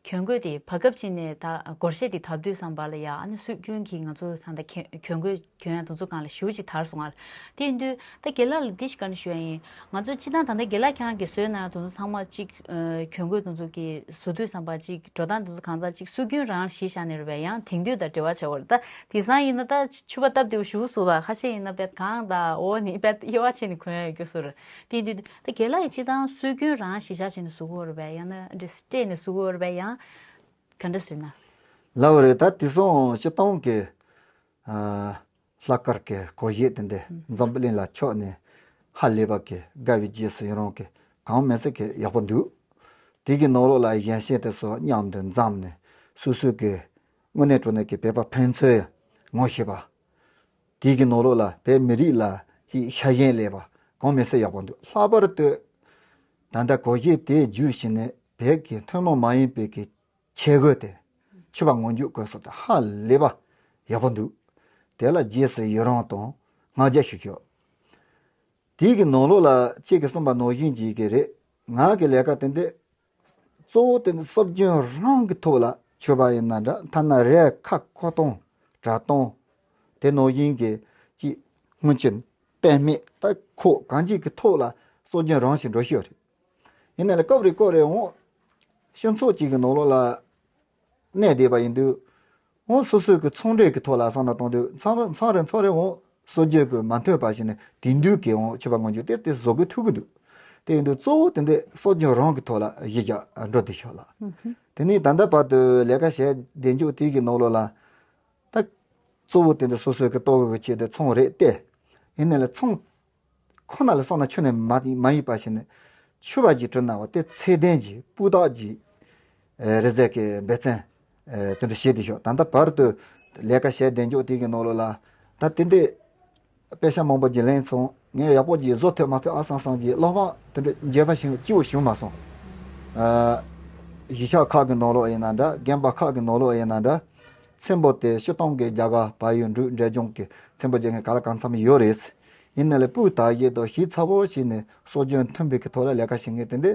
གྱོན་གོས་དེ་བར་སྐབས་ཅིག་ནས་ད་སྒོར་གཞས་དེ་དར་དུས་ཙམ་པ་ལ་ཡ་ཨ་ནི་སྲོལ་རྒྱུན་གྱི་ང་ཚོ་ད་ལྟ་གྱོན་གྱོན་གོས་གྱོན་ཡ་དེ་ཚོ་སྒང་ལ་ཞེ་པོ་ཅིག་དར་སོང་ང་། དེ་ཡིན་དུས་ད་རྒན་ལགས་ལ་འདི་ཞིག་བཀའ་འདྲི་ཞུ་ཡ་ཡིན། ང་ཚོ་སྤྱིར་བཏང་ད་ལྟ་རྒན་ལགས་ཁྱེད་རང་གིས་བཟོས་གནང་ཡ་དེ་ཚོ་ཚང་མ་ཅིག་ཨ་གྱོན་གོས་དེ་ཚོ་གི་བཟོ་དུས་ཙམ་པ་ཅིག་འགྲོ་སྟངས་དེ་ཚོ་གང་ཙམ་ཅིག་སྲོལ་རྒྱུན་རང་གཞི་བཞག་ནས་རེད་པས། ཡང་དེང་དུས་དང་འབྲེལ་བ་བྱ་བར་ད་དེང་སང་ཡིན་ན་ད་ཕྱུ་པ་སྟབས་བདེ་བོ་ཞུ་སོང་ལ། ཁ་ཤས་ཡིན་ན་དཔེ་གང་ད་འོ་ནི་དཔེ་དབྱེ་བ་ཕྱེ་ནས་གོན་ཡ་ཡོད་རྒྱུ་སོ་རེད། དེ་དུས་ད་རྒན་ལགས་ཡིན་སྤྱིར་བཏང་སྲོལ་རྒྱུན་རང་གཞི་བཞག་བྱས་ནས་བཟོ་གི་ཡོད་རེད་པས། ཡང་ན་འདྲ་སྤྲས་ནས་བཟོ་གི་ཡོད་རེད་པས། ཡང་ག་འདྲ་ཟེར་ན། ལགས་རེད། ད་དེང་སང་སྤྱིར་བཏང་གི་ཨ་ལྷག་དཀར་གྱི་གོ་གཞས་དེ་འདྲ་འཛམ་བུ་གླིང་ལ་ཁྱབ་ནས་ཧ་ལས་པ་གི་དགའ་བའི་རྗེས་སུ་ཡི་རང་གི་གང་མེད་ཚད་ཀྱི་ཡག་པོ་འདུག་དེ་གི་ནང་ལོགས་ལ་གཞས་ཤེས་དེ་ཚོ་མཉམ་དུ་འཛོམས་ནས་སོ་སོའི་གི་དངོས་གནས་དྲང་གནས་ཀྱི་བོད་པ་ཕན་ཚུན་ངོ་ཤེས་པ། དེ་གི་ནང་ལོགས་ལ་བོད་མི་རིགས་ལ་ཅིག་ཤ་ཞེན་སླེབས་པ་གང་མེད་ཚད་ཡག་པོ་འདུག་ལྷག་པར་དུ་ད་ལྟ་གོ་གཞས་དེ་བརྒྱུད་བྱས་ནས་བོད་ཀྱི་ཐུན་མོང་མ་ཡིན་པའི་གི་ཆས་གོས་དེ་ཕྱུ་པ་ངོ་འཇུག་གོས་སོགས་དེ་ཧ་ལས་པ་ཡག་པོ་འདུག་དེ་ལ་རྗེས་སུ་ཡི་རང་དང་བསྔགས་བརྗོད་ཞུ་ཞུ། དེ་གི་ནང་ལོགས་ལ་ཁྱེད་ཀྱིས་གསུངས་པ་ནང་བཞིན་ཅིག་གི་རེད། ང་གི་ལས་ཀ་དེ་འདི་གཙོ་བོ་དེ་ནི་སྲོལ་རྒྱུན་རང་གི་ཐོག་ལ་ཕྱུ་པ་ཡིན་ན་འདྲ། ཐ་ན་རས་ཁ་ཁོག་སྟོང་གྲ་སྟོང་དེ་ནང་བཞིན་གྱི་ཅིག་སྔོན་ཆད་གཏན་སྨད་ད་ཁོག་གང་ཅིག་གི་ཐོག་ལ་སྲོལ་རྒྱུན་རང་ཞིག་འགྲོ་ཤེས་རེད། ཡིན་ནའི་ལ་སྐབས་རེ་སྐབས་རེ་འོང་སྤྱི་ཚོགས་གཅིག་གི་ནང་ལོགས་ལ་གནས་བསྡད་པ་ཡིན་དུས་འོང་སོ་སོའི་གི་ཚོང་འབྲེལ་གི་ཐོག་ལ་བསམ་བློ་གཏོང་དུས་མཚམས་མཚམས་རེ་མཚམས་རེ་འོང་སྲོལ་རྒྱུན་གི་མ་མཐུན་པ་ཞིག་ནས་དེང་དུས་གི་འོང་ཕྱུ་པ་ངོ་འཇུག་དེ་དེ་བཟོ་དགོས་ཐུག་གི་འདུག་དེ་ཡིན་དུས་གཙོ་བོ་དེ་འདྲའི་སྲོལ་རྒྱུན་རང་གི་ཐོག་ལ་གཞི་བཞག་འགྲོ་བསྡད་ཤོག་ལ། དེ་ནས་ད་ལྟ་བར་དུ་ལས་ཀ་བྱས་བསྡད་འཇུག་དེ་གི་ནང་ལོགས་ལ། ད་གཙོ་བོ་དེ་འདྲ་སོ་སོའི་གི་ལྟོ་གོས་ཀྱི་ཆེད་དུ་ཚོང་རེད་དེ། ཡིན་ནའི་ལ་ཚོང་ཁོ་ན་ལ་སོང་ན་ཁྱོན་ནས་མ་མ་ཡིན་པ་ཞིག་ནས་ཕྱུ་པ་ཞིག་བྲིས་གནང་བ་དེ་ཚད་ལྡན་གྱི་སྤུས་དག་གི་རི་རྩེ་གི་འབད་བརྩོན་དེ་འདྲ་བྱས་ཏེ་ཤོག་ད་ལྟ་བར་དུ་ལས་ཀ་བྱས་བསྡད་འཇོག་དེ་གི་ནང་ལོགས་ལ་ད་དེ་འདྲའི་པེ་ཤ་མང་པོ་ཅིག་ལེན་སོང་། ངས་ཡག་པོ་ཅིག་བཟོ་ཐུབ་མ་ཐུབ་ཨ་སང་སང་ཅིག་བློ་ཕམ་དེ་འདྲ་འཇལ་བ་ཞིག་སྐྱིད་པོ་བྱུང་མ་སོང་། ཨ་གཞིས་ཆགས་ཁག་གི་ནང་ལོགས་ཡིན་ན་འདྲ། དགོན་པ་ཁག་གི་ནང་ལོགས་ཡིན་ན་འདྲ། ཚེམ་པོ་དེ་སྤྱིར་བཏང་གི་རྒྱ་གར་བལ་ཡུལ་འབྲུག་འབྲས་ལྗོངས་ཀྱི་ཚེམ་པོ་རྒྱག་མཁན་ག་ལ་གང་འཚམ་ཡོད་རེད། ཡིན་ན་ལས་སྤུས་དག་ཡོད་དོ་ཞིབ་ཚགས་པོ་བྱས་ནས་སྲོལ་རྒྱུན་མཐུན་པའི་གི་ཐོག་ལ་ལས་ཀ་བྱེད་མཁན་དེ་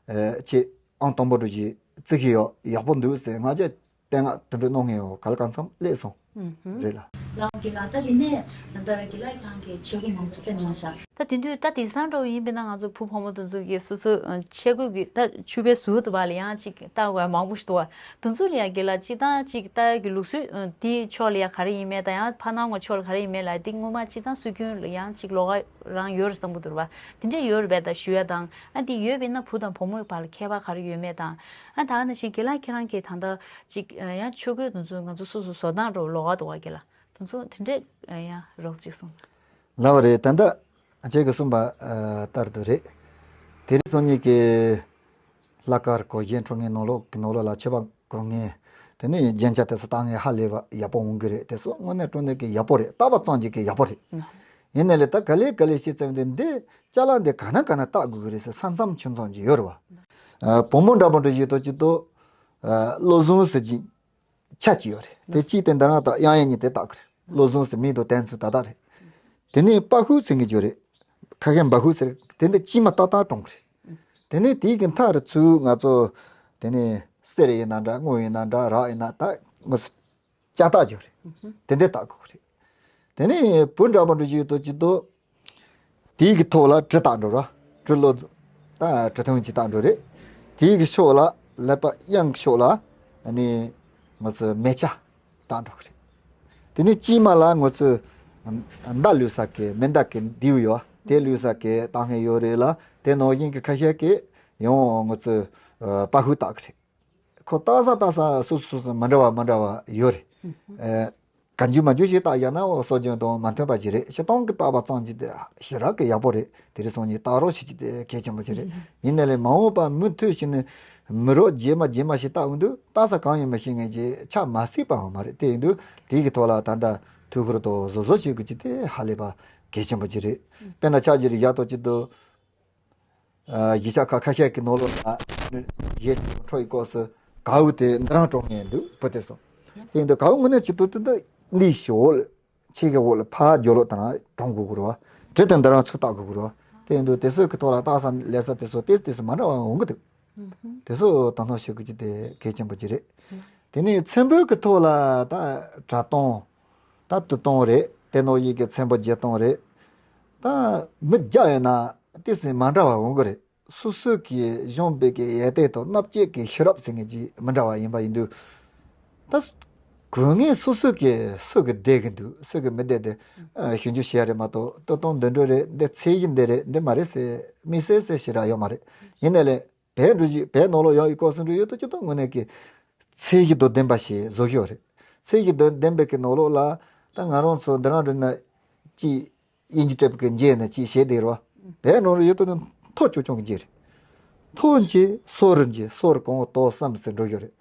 འདྲ་ཆེས་ཨང་དང་པོ་འགྲོ་གི་བརྩི་གི་ཡོད། ཡག་པོ་འདུག་ཟེར་བསྔགས་བརྗོད་བསྟན་བསྔགས་དེ་འདྲ་གནང་མཁན་ཡོད་ག་ལ་གང་འཚམ་སླེབས་སོང་། ཨུ་ཧུམ། རེད་ལ། ལགས་འོང་གི་ལགས། ད་དེ་ནས་ད་ལྟ་རྒན་ལགས་ཁྱེད་རང་གིས་ཆོས་གོས་མང་པོ་བསྩལ་གནང་ཤག་ད་དེ་དུས་ད་དེང་སང་འདྲ་བོ་ཡིན་པས་ན་ང་ཚོ་བུ་ཕོ་མོ་དེ་ཚོ་གིས་སོ་སོ་ཨ་ཆས་གོས་ཀྱི་ད་ཕྱུ་པའི་ཟུར་དུ་བ་ལ་ཡང་ཅིག་ལྟ་དགོས་མང་པོ་ཞིག་འདུག་བ། དེ་ཚོ་ལ་ཡང་རྒན་ལགས་སྤྱིར་བཏང་ཅིག་ལྟ་གི་ལུགས་སྲོལ་ཨ་དེའི་ཕྱོགས་ལ་ཡང་ག་རེ་ཡིན་མེད་དང་ཡང་ཕ་ནང་གི་ཕྱོགས་ལ་ག་རེ་ཡིན་མེད་ལ་དེ་སྔོན་མ་སྤྱིར་བཏང་སྲོལ་རྒྱུན་ལ་ཡང་ཅིག་ལོགས་ཀ་རང་ཡོད་རེད་བསམ་གྱི་འདུག་བ། དེ་འདྲ་ཡོད་རེད་པས། ད་ཞུ་ཡ་དང་ཨ་དེ་ཡོད་པས་ན་བུ་དང་བུ་མོའི་བར་ལ་ཁྱད་པར་ག་རེ་ཡོད་མེད་དང་། ཨ་ད་ག་ནང་བཞིན་རྒན་ལགས་ཁྱེད་རང་གིས་ད་ལྟ་ཅིག་ཨ་ཡང་ཆས་གོས་དེ་ཚོ་ང་ཚོ་སོ་སོ་བཟོ་སྟངས་འདྲ་བོ་ལོགས་ཀ་འདུག་བ་རྒན་ལགས། དེ་ཚོ་དེ་འདྲས་ཡང་རོགས་ཅིག་གསུངས། ལགས་རེད། ད་ལྟ་ཁྱེད་ཀྱིས་གསུངས་པ་ཨ་ལྟར་དུ་རེད། དེ་རིང་སང་ཉིན་གྱི་ལྷག་དཀར་གོས་གཞས་འཁྲབ་མཁན་ནང་ལོགས་ཀྱི་ནང་ལོགས་ལ་ཆས་པ་གོན་མཁན་དེ་ནས་རྒྱན་ཆ་དེ་ཚོ་བཏགས་མཁན་ཧ་ལས་པ་ཡག་པོ་འོང་གི་རེད། དེ་ཚོ་དངོས་གནས་དྲང་གནས་ཀྱི་ཡག་པོ་རེད། བལྟས་པ་ཙམ་གྱིས་ཀྱི་ཡག་པོ་རེད། ཡིན་ནའི་ལས་ད་ག་ལེ་ག་ལེ་བྱས་ཙམ་དེ་འདི་ཅ་ལག་འདི་ག་ན་ག་ན་བཏགས་དགོས་ཀྱི་རེད་ཟེར་ས་མཚམས་ཆུང་ཙམ་ཅིག་ཡོད་རེད་བ། ཨ་བུ་མོ་འདྲ་པོ་འདྲ་ཞིག་ཏུ་ཅིག་ཏུ་ཨ་བློ་བཟང་ཟེར་གྱི་ཆ་གཅིག་ཡོད་རེད། དེ་གཅིག་དེ་འདི་རང་དང་གཡང་གཡང་གཉིས་དེ་བཏགས་ཀྱི་རེད། བློ་བཟང་ཟེར་མིང་དང་དོན་ཚུལ་ཏག་ཏག་རེད། དེ་ནས་པ་ཧུ་ཟེར་གྱི་ཅིག་ཡོད་རེད། ཁ་ཤས་འབའ་ཧུ་ཟེར། དེ་འདི་དཀྱིལ་མ་ཏག་ཏག་དྲངས་ཀྱི་རེད། དེ་ནས་དེའི་གི་མཐའ་རུ་ཚུར་ང་ཚོ་དེ་ནས་གསེར་ཡིན་ན་འདྲ། དངུལ་ཡིན་ན་འདྲ། རག་ཡིན་ན་ད་ངོ་ཙི་ལྕགས་ཐག་ཅིག་ཡོད་རེད། དེ་འདི་བཏགས་དགོས་ཀྱི་རེད། དེ་ནས་བུ་འདྲ་པོ་འདྲ་ཞིག་ཏུ་ཅིག་ཏུ། དེའི་གི་ཐོག་ལ་གྲི་བཏགས་འགྲོ་ར། གྲི་ལོ། ད་གྲི་ཐུང་ཅིག་བཏགས་འགྲོ་རེད། དེའི་གི་ཕྱོགས་ལ་ཀླད་པ་གཡོན་གི་ཕྱོགས་ལ་ཨ་ནི་ང་ཚོ་མེ་ལྕེ་བཏགས་འགྲོ་གི་རེད། དེ་ནས་དཀྱིལ་མ་ལ་ང་ཚོ་མདའ་བླུགས་ས་གི་མེ་མདའ་གི་མདེའུ་ཡོད་པ་དེ་བླུགས་ས་གི་བཏགས་མཁན་ཡོད་རེད་ལ། དེ་ནང་བཞིན་གི་ཁ་ཤས་ཀྱིས་ཡང་ང་ཚོ་པ་ཧུ་བཏགས་གི་རེད། ཁོ་བཏགས་ས་བཏགས་ས་སོ་སོ་སོ་སོ་མི་འདྲ་བ་མི་འདྲ་བ་ཡོད་རེད། ཨ། ག་འཇུ་མ་འཇུ་ཞིག་བཏགས་ཡང་ན་འོ་སྲོལ་རྒྱུན་དང་མ་མཐུན་པ་ཞིག་རེད། སྤྱིར་བཏང་གི་བཏགས་པ་ཙམ་གྱིས་དེ་ཞེ་དྲག་གི་ཡག་པོ་རེད། དེ་རིང་སང་ཉིན་བཏགས་རོགས་བྱེད་ཀྱི་དེ་གལ་ཆེན་པོ་ཅིག་རེད། ཡིན་ནའི་ལས་མ་འོངས་པ་མུ་མཐུད་བྱས་ནས་མི་རབས་རྗེས་མ་རྗེས་མ་ཞིག་བཏགས་འོང་དུས་བཏགས་ས་གང་ཡིན་མི་ཤེས་མཁན་གྱི་ཆ་མ་སྲིད་པའང་མ་རེད། དེ་ཡིན་དུས་དེའི་གི་ཐོག་ལ་ད་ལྟ་ཐུགས་ཁུར་དང་བཟོ་བཟོ་བྱེད་དགོས་ཀྱི་དེ་ཧ་ལས་པ་གལ་ཆེན་པོ་ཅིག་རེད། དཔེར་ན་ཆ་བཞག་ཡ་ཏོ་ཅིག་ཏུ། གཞིས་ཆགས་ཁག་ཁ་ཤས་ཀྱི་ནང་ལོགས་ལ་གཞས་འཁྲབ་ཡི་སྐབས་སུ་གའུ་དེ་འདི་རང་གྲོངས་ངེས་འདུག་བུ་དེ་ཚོ། དེ་ཡིན་དུས་གའུ་དངོས་གནས་ཅིག་ཏུ་དེ་འདི་འདི་ཞོ་ལ་ཆེ་གི་འོག་ལ་ཕར་རྒྱོ་ལོ་དང་གྲོངས་དགོས་དགོས་རེད་བ། དྲི་དང་འདི་རང་ཚུར་བཏགས་དགོས་དགོས་རེད་བ། དེ་ཡིན་དུས་དེ་ཚོ་གི་ཐོག་ལ་བཏགས་ས་ལས་ས་དེ་ཚོ་ཏོག་ཙམ་ཏོག་ཙམ་མ་འདྲ་བ་འོང་གི་འདུག་དེ་ཚོ་དང་དང་ཤོད་དགོས་ཀྱི་དེ་གལ་ཆེན་པོ་ཅིག་རེད། དེ་ནས་ཚེམ་བུ་གི་ཐོག་ལ་ད་གྲྭ་གཏོང་། ད་དུ་གཏོང་རེད། དེ་ནང་བཞིན་གྱི་ཚེམ་བུ་བརྒྱད་གཏོང་རེད། ད་མི་བརྒྱ་ཡོད་ན་ཏོག་ཙམ་མ་འདྲ་བ་འོང་གི་རེད། སོ་སོ་གི་གཞོན་པའི་གི་ཡ་དེ་དང་སྣབས་ཀྱི་གི་ཤེས་རབ་ཟེར་མཁན་ཅིག་མི་འདྲ་བ་ཡིན་པ་ཡིན་དུས། ད་དགོས་ངེས་སོ་སོ་གི་སུ་གི་བདེ་གི་འདུག་སུ་གི་མི་བདེ་དེ་ཞིབ་འཇུག་བྱེད་ཡ་རེད་མ་གཏོགས་ལྟོ་སྟངས་འདི་འདྲ་རེད། འདི་ཚད་གཞི་འདི་རེད། འདི་མ་རེད་ཟེར་དམིགས་བསལ་ཟེར་ཞེ་དྲག་ཡོད་མ་རེད། ཡིན་ནའི་ལས། བོད་འགྲོ་བཞིན་བོད་ནང་ལོགས་ཡོང་ཡི་སྐབས་སུ་འགྲོ་ཡོད་དོ་ཅི་ཏོ་དངོས་གནས་ཀྱི་ཚད་གཞི་དང་ལྡན་པ་ཞིག་བཟོ་ཤོག་རེད། ཚད་གཞི་དང་ལྡན་པའི་གི་ནང་ལོགས་ལ་ད་ང་རང་ཚོ་འདི་རང་འགྲོ་ན་ཅི་དབྱིན་ཇི་འགྲེལ་པ་གི་འགྱེལ་ནས་ཅི་བྱེད་བསྡད་རོ། བོད་ནང་ལོགས་ཡོད་དོ་ནི་མཐོ་ཆུང་ཆུང་གི་འགྱེལ་རེད། མཐོ་འགྱེལ་སོར་འགྱེལ་སོར་གང་ཏོ་བསམ་ཟེར་འགྲོ་ཤོག་རེད།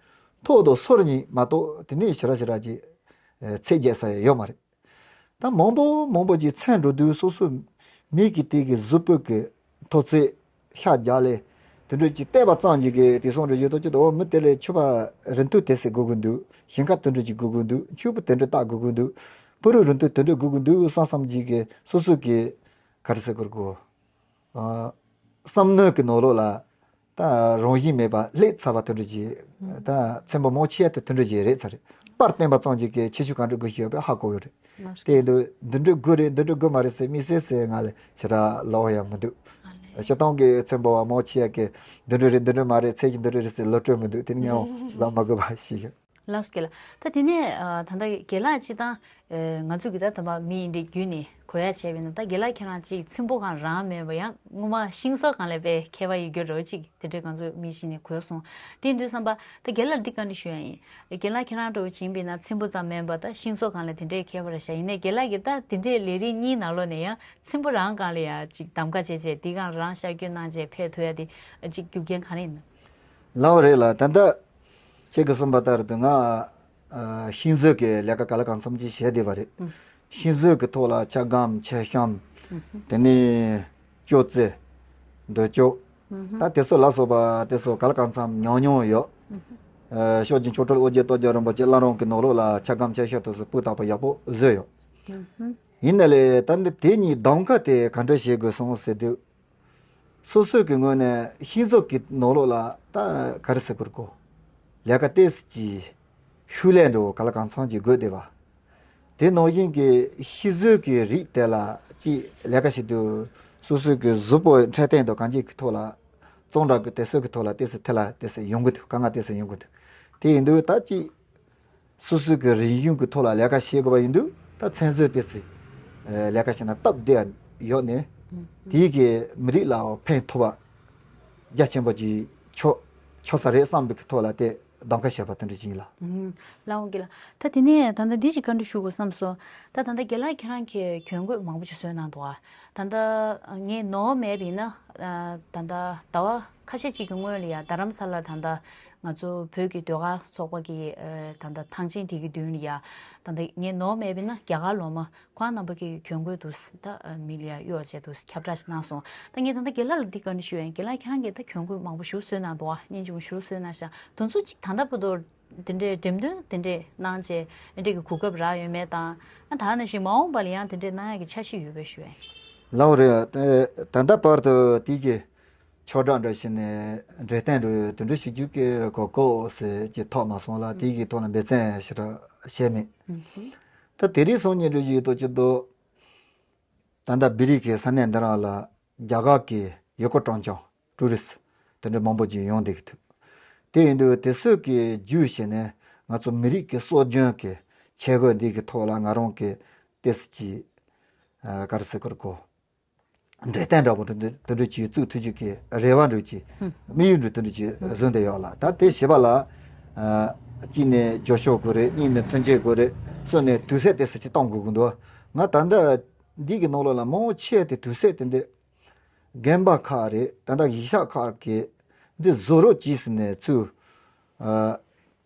མཐོ་དང་སོར་གཉིས་མ་གཏོགས་དེ་ནས་ཞེ་དྲག་ཞེ་དྲག་ཅིག་ཚད་རྒྱས་ས་ཡོད་མ་རེད། ད་མང་པོ་མང་པོ་ཅིག་ཚད་འགྲོ་དུས་སོ་སོའི་མིག་གིས་དེ་གི་གཟུགས་པོ་གི་མཐོ་ཚད་ཤ་རྒྱག་ལས་དེ་འདྲ་ཅིག་བལྟས་པ་ཙམ་ཅིག་གིས་དེ་སོང་རེ་ཡོད་དོ་ཅི་ཏོ་མི་དེ་ལས་ཕྱུ་པ་རིང་ཐུང་དེ་ཟེར་དགོས་ཀྱི་འདུག་ཞིང་ཁ་དེ་འདྲ་ཅིག་དགོས་ཀྱི་འདུག་ཕྱུ་པ་དེ་འདྲ་བཏགས་དགོས་ཀྱི་འདུག་ཕུ་རུ་རིང་ཐུང་དེ་འདྲ་དགོས་ཀྱི་འདུག་བསམ་བསམ་ཅིག་གིས་སོ་སོ་གི་ག་རེ་ཟེར་དགོས་རེད་གོ། བསམ་མནོ་གི་ནང་ལོགས་ལ་ད་རང་བཞིན་མེད་པ་ལྷད་ཚ་བ་དེ་འདྲ་ཅིག་ད་ཚེམ་བུ་མང་ཆེ་བ་དེ་དེ་འདྲ་ཅིག་རེད་ཚར་རེད། པར་བསྟན་པ་ཙམ་ཅིག་གིས་ཁྱད་ཆོས་ག་འདྲ་དགོས་ཤེས་ཡོད་པས་ཧ་གོ་ཡོད་རེད། དེ་ཡིན་དུས་འདི་འདྲ་དགོས་རེད་འདི་འདྲ་དགོས་མ་རེད་ཟེར་དམིགས་བསལ་ཟེར་ང་ལ་ཞེ་དྲག་ལབ་ཡ་མི་འདུག་སྤྱིར་བཏང་གི་ཚེམ་བུ་བ་མང་ཆེ་བ་གིས་འདི་འདྲ་རེད་འདི་འདྲ་མ་རེད་ཚད་གཞི་འདི་འདྲ་རེད་ཟེར་ལབ་སྤྲོད་མི་འདུག་དེ་ནི་ངས་ལབ་མ་དགོས་པ་ཞིག་ལགས་སོ་རྒན་ལགས། ད་དེ་ནས་ཨ་ད་ལྟ་རྒན་ལགས་ཅིག་དང་ཨ་ང་ཚོ་གི་ད་ད་མ་མི་ཡིན་འདྲེ་བརྒྱུད་ནས་གོ་ཡ་བྱས་པས་ན་ད་རྒན་ལགས་ཁྱེད་རང་ཅིག་ཚེམ་བུ་སྒང་རང་མེད་པ་ཡང་སྔོན་མ་ཤིང་བཟོ་སྒང་ལ་དཔེ་མཁས་པ་ཡོད་རྒྱུ་རོ་ཅིག་དེ་འདྲས་ང་ཚོ་མི་ཤི་ནས་གོ་སོང་། དེ་ཡིན་དུས་བསམ་པ་ད་རྒན་ལགས་འདི་བཀའ་འདྲི་ཞུ་ཡ་ཡིན། རྒན་ལགས་ཁྱེད་རང་འདྲ་བོ་ཅིག་ཡིན་པས་ན་ཚེམ་བུ་ཙམ་མིན་པ་ད་ཤིང་བཟོ་སྒང་ལ་དེ་འདྲས་མཁས་པ་རེད་ཤག་ཡིན་ནའི་རྒན་ལགས་ཀྱིས་ད་དེ་འདྲས་ལས་རིགས་གཉིས་ནང་ལོགས་ནས་ཡང་ཚེམ་བུ་རང་སྒང་ལ་ཡ་ཅིག་གདམ་ག་བྱས་བྱས་དེ་སྒང་རང་ཤར་བསྐྱོད་གནང་བྱས་ཕེབས་ཐུབ་ཡ་དེ་ཅིག་རྒྱུ་རྐྱེན་ག་རེ་ཡིན་ན། ལགས་རེད་ལགས། ད་ལྟ་ཁྱེད་ཀྱིས་གསུངས་པ་ལྟར་དུ་ང་ཨ་ཤིང་བཟོ་གི་ལས་ཀ་ག་ལ་གང་འཚམ་ཅིག་བྱས་བསྡད་པ་རེད། ཤིང་བཟོ་གི་ཐོག་ལ་ཆ་སྒམ་ཆ་གཤམ་དེ་ནས་ཅོག་ཙེ་འདོད་ཅོག་ད་དེ་ཚོ་ལ་སོགས་པ་དེ་ཚོ་ག་ལ་གང་འཚམ་ཉུང་ཉུང་ཡོད། ཨ་ཕྱོགས་ཀྱི་མཆོག་སྤྲུལ་ཨོ་རྒྱན་སྟོབས་རྒྱལ་རིན་པོ་ཆེ་བླ་རུང་གི་ནང་ལོགས་ལ་ཆ་སྒམ་ཆ་གཤམ་དེ་ཚོ་སྤུས་དག་པོ་ཡག་པོ་བཟོས་ཡོད། ཡིན་ན་ལས་ད་འདི་དེ་གཉིས་གདམ་ག་དེ་ག་འདྲ་བྱེད་དགོས་སོང་ཟེར་དུས། སོ་སོ་གི་ངོས་ནས་ཤིང་བཟོ་གི་ནང་ལོགས་ལ་ད་ག་རེ་ཟེར་དགོས་རེད་གོ། ལས་ཀ་ཏོག་ཙམ་ཅིག་ཤུགས་ལས་འགྲོ་ག་ལ་གང་འཚམ་ཅིག་དགོས་བསྡད་པ། དེ་ནང་བཞིན་གྱི་ཤིང་བཟོ་གི་རིགས་དེ་ལ་ཅིག་ལས་ཀ་བྱེད་དུས་སོ་སོ་གི་གཟུགས་པོ་འཕྲོད་བསྟེན་དང་གང་ཅིའི་ཐོག་ལ་གཙང་སྦྲ་གི་དེ་ཚོ་གི་ཐོག་ལ་ཏོག་ཙམ་དེ་ལ་ཏོག་ཙམ་ཡོང་གི་འདུག་དཀའ་ངལ་ཏོག་ཙམ་ཡོང་གི་འདུག་དེ་ཡིན་དུས་ད་ཅིག་སོ་སོའི་གི་རིག་གཞུང་གི་ཐོག་ལ་ལས་ཀ་བྱེད་དགོས་པ་ཡིན་དུས་ད་ཚན་རྩལ་དེ་ཚོ་ལས་ཀ་བྱས་ན་སྟབས་བདེ་བ་ཡོད་ནས་དེའི་གི་མི་རིགས་ལའང་ཕན་ཐོགས་པ་རྒྱ་ཆེན་པོ་ཅིག་ཆོག་ཆོག་ས་རེད་བསམ་པའི་གི་ཐོག་ལ་དེ་གདམ་ག་བྱས་པ་དེ་འདྲ་ཅིག་ཡིན་ལ། ལགས་འོང་གི་ལགས། ད་དེ་ནས་ད་ལྟ་འདི་ཅིག་བཀའ་འདྲི་ཞུ་དགོས་བསམ་སོང་། ད་ད་ལྟ་རྒན་ལགས་ཁྱེད་རང་གིས་གྱོན་གོས་མང་པོ་ཅིག་བཟོས་གནང་འདུག་ཨ། ད་ལྟ་ངས་ནོར་མེད་པ་ཡིན་ན་ད་ལྟ་ཟླ་བ་ཁ་ཤས་ཅིག་གི་སྔོན་ལ་ཡ་རྡ་རམ་ས་ལར་ད་ལྟ་ང་ཚོ་བོད་ཀྱི་ཟློས་གར་ཚོགས་པ་གི་ཨ་ད་ལྟ་ཐང་ཆེན་དེ་གི་མདུན་ལ་ཡ་ད་ལྟ་ངས་ནོར་མེད་པ་ཡིན་ན་རྒྱ་གར་ལོ་མ་ཁོང་རྣམ་པ་གི་གྱོན་གོས་འདུག་ད་མི་ལ་ཡ་གཡོག་བྱས་འདུག་ཁྱབ་བསྒྲགས་ཤིག་གནང་སོང་། ད་ངས་ད་ལྟ་རྒན་ལགས་ལ་འདི་བཀའ་འདྲི་ཞུ་ཡ་ཡིན། རྒན་ལགས་ཁྱེད་རང་གིས་ད་གྱོན་གོས་མང་པོ་ཞིག་བཟོས་གནང་འདུག་ཨ། སྙིང་རྗེ་མོ་ཞིག་བཟོས་གནང་ཤག་དེ་ཚོ་གཅིག་ད་ལྟ་བར་དུ་དེ་འདྲའི་འགྲེམས་སྟོན་དེ་འདྲས་གནང་བྱས་དེ་འདྲས་ཀྱི་གོ་སྐབས་རག་ཡོད་མེད་དང་། ཨ་ད་ནང་བཞིན་མ་འོངས་པ་ལ་ཡང་དེ་འདྲས་གནང་ཡག་གི་འཆར་གཞི་ཡོད་པའི་ཞུ་ཡ་ཡིན། ལགས་རེད། ད་ད་ལྟ་བར་དུ་དེ་གི་ཆོས་གྲྭ་འདྲ་ཞིག་ནས་འབྲས་ཐང་འདྲ་དེ་འདྲ་ཞིག་རྒྱུགས་ཀྱི་གོ་སྐབས་ཟེར་གྱི་ཐོབ་མ་སོང་ལ་དེ་གི་ཐོག་ལ་འབད་བརྩོན་ཞེ་དྲག་བྱས་མེད། ད་དེ་རིང་སང་ཉིན་འདྲ་ཞིག་ཏུ་ཅི་འདུག་ད་ལྟ་བོད་རིགས་ཀྱི་ས་གནས་འདི་རང་ལ་རྒྱ་གར་གྱི་ཡུལ་སྐོར་སྤྲོ་འཆམ་ཊུ་རི་སི་དེ་འདྲ་མང་པོ་ཅིག་ཡོང་བསྡད་ཀྱི་འདུག་དེ་ཡིན་དུས་དེ་ཚོ་གི་བརྒྱུད་བྱས་ནས་ང་ཚོ་མི་རིགས་ཀྱི་སྲོལ་རྒྱུན་གྱི་ཆས་གོས་འདི་གི་ཐོག་ལ་ང་རང་གི་ཏོག་ཙམ་ཅིག་ཨ་ག་རེ་ཟེར་དགོས་རེད་གོ། འབྲས་ཐང་འདྲ་པོ་འདྲ་འདི་འདྲ་ཅིག་བཙུགས་ཐུབ་རྒྱུ་གི་རེ་བ་འདྲ་ཅིག་དམིགས་ཡུལ་འདྲ་འདི་འདྲ་ཅིག་བཟུང་བསྡད་ཡོད་ལ། ད་དེ་བྱེད་པ་ལ་ཨ་ གཅིག་ནས་རྒྱབ་སྐྱོར་དགོས་རེད། གཉིས་ནས་མཐུན་རྐྱེན་དགོས་རེད། གསུམ་ནས་དུས་ཚོད་དེ་ཟེར་ཅིག་གཏོང་དགོས་ཀྱི་འདུག་ང་ད་ལྟ་འདི་གི་ནང་ལོགས་ལ་མང་ཆེ་དེ་དུས་ཚོད་དེ་འདི་རྒན་པ་ཁག་རེད། ད་ལྟ་གཞིས་ཆགས་ཁག་གི་འདི་བཟོ་རོགས་གྱིས་ཟེར་ནས་ཚུར་ཨ་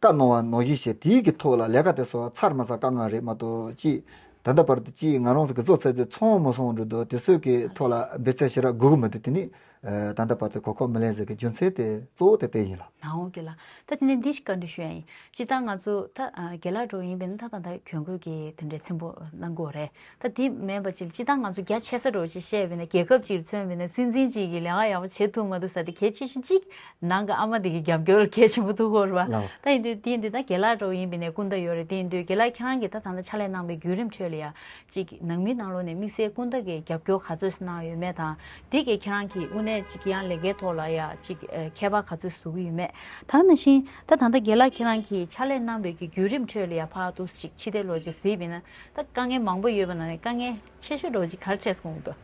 བཀའ་གནང་བ་ནང་བཞིན་བྱས། དེའི་གི་ཐོག་ལ་ལས་ཀ་དེ་ཚོ་ཚར་མ་ཚར་དཀའ་ངལ་རེད་མ་གཏོགས། ཅིག་ད་ལྟ་བར་དུ་ཅིག་ང་རང་ཚོ་གི་བཟོ་ཚད་དེ་ཚང་མ་སོང་འགྲོ་འདུག་དེ་ཚོའི་གི་ཐོག་ལ་འབད་བརྩོན་ཞེ་དྲག་དགོས་ཀྱི་མི་འདུག་དེ་ནི་ཨ་ད་ལྟ་བར་དུ་གོ་སྐབས་མི་ལེན་ཟེར་གི་རྒྱུ་མཚན་དེ་གཙོ་བོ་དེ་དེ་ཡིན་ལ། ནའོ་གི་ལ། ད་དེ་ནས་འདི་ཞིག་བཀའ་འདྲི་ཞུ་ཡ་ཡིན། སྤྱིར་བཏང་ང་ཚོ་ད་ཨ་རྒན་ལགས་འདྲ་བོ་ཡིན་པས་ན། ད་ད་ད་གྱོན་གོས་ཀྱི་དེ་འདྲའི་ཆེན་པོ་གནང་གི་ཡོད་རེད། ད་དེ་མིན་པ་ཅིག་སྤྱིར་བཏང་ང་ཚོ་རྒྱ་ཆེ་ས་འདྲ་བོ་ཅིག་བཤད་པས་ན། རྒྱལ་ཁབ་ཅིག་མཚོན་པས་ན། སྲིད་འཛིན་ཅིག་གིས་ལས་ཀ་ཡག་པོ་བྱེད་ཐུབ་མ་ཐུབ་ཟེར་དེ་གལ་ཆེ་ཤོས་གཅིག་ནང་གི་ཨ་མ་དེ་གི་རྒྱབ་སྐྱོར་གལ་ཆེན་པོ་འདུག་གོ་རེད་པ། ལགས། ད་ཡིན་དུས་དེ་ཡིན་དུས་ད་རྒན་ལགས་འདྲ་བོ་ཡིན་པས་ན་སྐུ་ཟླ་ཡོད་རེད། དེ་ཡིན་དུས་རྒན་ལགས་ཁྱེད་རང་གིས་ད་ད་ལྟ་ཕྱག་ལས་གནང་བའི་བརྒྱུད་རིམ་ཁྲོད་ལ་ཡ་ཅིག་ནང་མིའི་ནང་ལོགས་ནས་དམིགས་བསལ་སྐུ་ཟླ་གིས་རྒྱབ་སྐྱོར་ག་ཚོད་གནང་ཡོད་མེད་དང་། དེ་གིས་ཁྱེད་རང་གི་དངོས་གནས་ཅིག་ཡང་ལས་ཀའི་ཐོག་ལ་ཡ་ཅིག་ཨ་ཁྱད་པར་ག་ཚོད་བཟོ་གི་ཡོད་མེད། ད་ནང་བཞིན་ད་ད་ལྟ་རྒན་ལགས་ཁྱེད་རང་གིས་ཕྱག་ལས་གནང་བའི་གི་བརྒྱུད་རིམ་ཁྲོད་ལ་ཡ་ཕར་དུ་ཅིག་ཕྱི་བལྟས་ལོག་ཅིག་གཟིགས་པས་ན། ད་དཀའ་ངལ་མང་པོ་ཡོད་པ་ནང་ནས་དཀའ་ངལ་ཆེ་ཤོས་འདྲ་བོ་ཅིག་ག་རེ་འཕྲད་སོང་འདུག་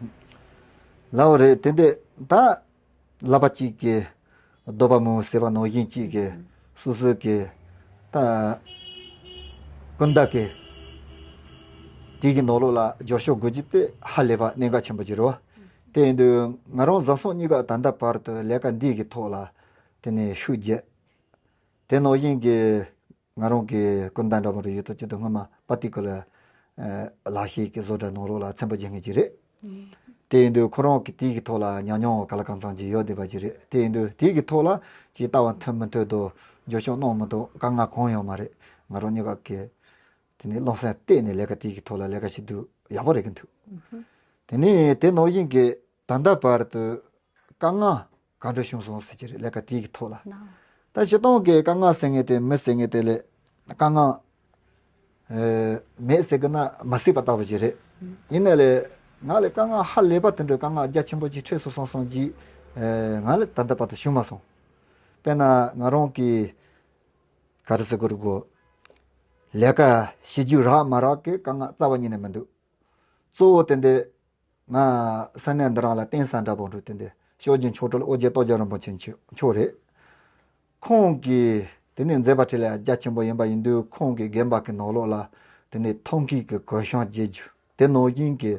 ལགས་རེད། དེ་འདྲ་ད་ལག་པ་གཅིག་གིས་རྡོ་བ་མོ་ཟེར་བ་ནང་བཞིན་གཅིག་གིས་ཨུ་སོ་སོ་གི་ད་སྐུ་ཟླ་གི་དེ་གི་ནང་ལོགས་ལ་རྒྱབ་སྐྱོར་དགོས་རྒྱུ་དེ་ཧ་ལས་པ་གནད་འགག་ཆེན་པོ་ཅིག་རེད། དེ་ཡིན་དུས་ང་རང་བཟའ་ཚང་གཉིས་ཀ་ད་ལྟ་བར་དུ་ལས་ཀ་འདི་གི་ཐོག་ལ་དེ་ནས་ཤུགས་རྒྱབ། དེ་ནང་བཞིན་གྱི་ང་རང་གི་སྐུ་ཟླ་འདྲ་པོ་རེ་ཡོད་དོ་ཅི་དང་སྔོན་མ་པར་ཊི་ཀུ་ལར་ལག་ཤེས་ཀྱི་བཟོ་གྲྭ་ནང་ལོགས་ལ་ཚན་པ་སྦྱང་མཁན་ཅིག་རེད། དེ་ཡིན་དུས་ཁོ་རང་གི་དེའི་གི་ཐོག་ལ་ཉམས་མྱོང་ག་ལ་གང་འཚམ་ཅིག་ཡོད་བསྡད་པ་ཅིག་རེད། དེ་ཡིན་དུས་དེའི་གི་ཐོག་ལ་ཅིག་ལྟ་བ་མཐུན་མི་མཐུན་དང་རྒྱབ་སྐྱོར་གནང་མི་གནང་དཀའ་ངལ་གང་ཡང་མ་རེད། ང་རང་གཉིས་ཀ་གི་དེ་ནས་བློ་སེམས་གཏད་ནས་ལས་ཀ་དེའི་གི་ཐོག་ལ་ལས་ཀ་བྱེད་དུས་ཡག་པོ་རེད་གི་འདུག་དེ་ནས་དེ་ནང་བཞིན་གྱི་ད་ལྟ་བར་དུ་དཀའ་ངལ་ག་འདྲ་བྱུང་སོང་ཟེར་གྱི་རེད། ལས་ཀ་དེའི་གི་ཐོག་ལ། ད་སྤྱིར་བཏང་གི་དཀའ་ངལ་ཟེར་མཁན་དེ་མི་ཟེར་མཁན་དེ་ལས་དཀའ་ངལ་ཨེ་མེད་ཟེར་གི་ན་མ་སྲིད་པ་ལྟ་བུ་ཞིག་རེད། ཡིན་ནའི་ལས་ང་ལ་དཀའ་ངལ་ཧ་ལས་པ་དེ་འདྲའི་དཀའ་ངལ་རྒྱ་ཆེན་པོ་ཅིག་འཕྲད་སོང་སོང་སོང་ཅིག་ཨེ་ང་ལ་ད་ལྟ་བར་དུ་བྱུང་མ་སོང་། དཔེར་ན་ང་རང་གི་ག་རེ་ཟེར་དགོས་རེད་གོ། ལས་ཀ་བྱེད་རྒྱུ་རག་མ་རག་གི་དཀའ་ངལ་རྩ་བ་ཉིད་ནས་མི་འདུག་གཙོ་བོ་དེ་འདི་ང་ས་གནས་འདི་རང་ལ་བརྟེན་ས་འདྲ་པོ་འདུག་དེ་འདི་ཕྱོགས་བཞི་མཆོག་སྤྲུལ་ཨོ་རྒྱན་རྟོགས་བརྗོད་རིན་པོ་ཆེ་མཆོག་མཆོག་རེད། ཁོང་གིས་དེ་ནས་མཛད་པ་འཕྲིན་ལས་རྒྱ་ཆེན་པོ་ཡིན་པ་ཡིན་དུས། ཁོང་གིས་རྒན་པ་གི་ནང་ལོགས་ལ་དེ་ནས་ཐང་གའི་གི་གོས་ཤམ་བརྗེ་རྒྱུ། དེ་ནང་བཞིན་གྱི་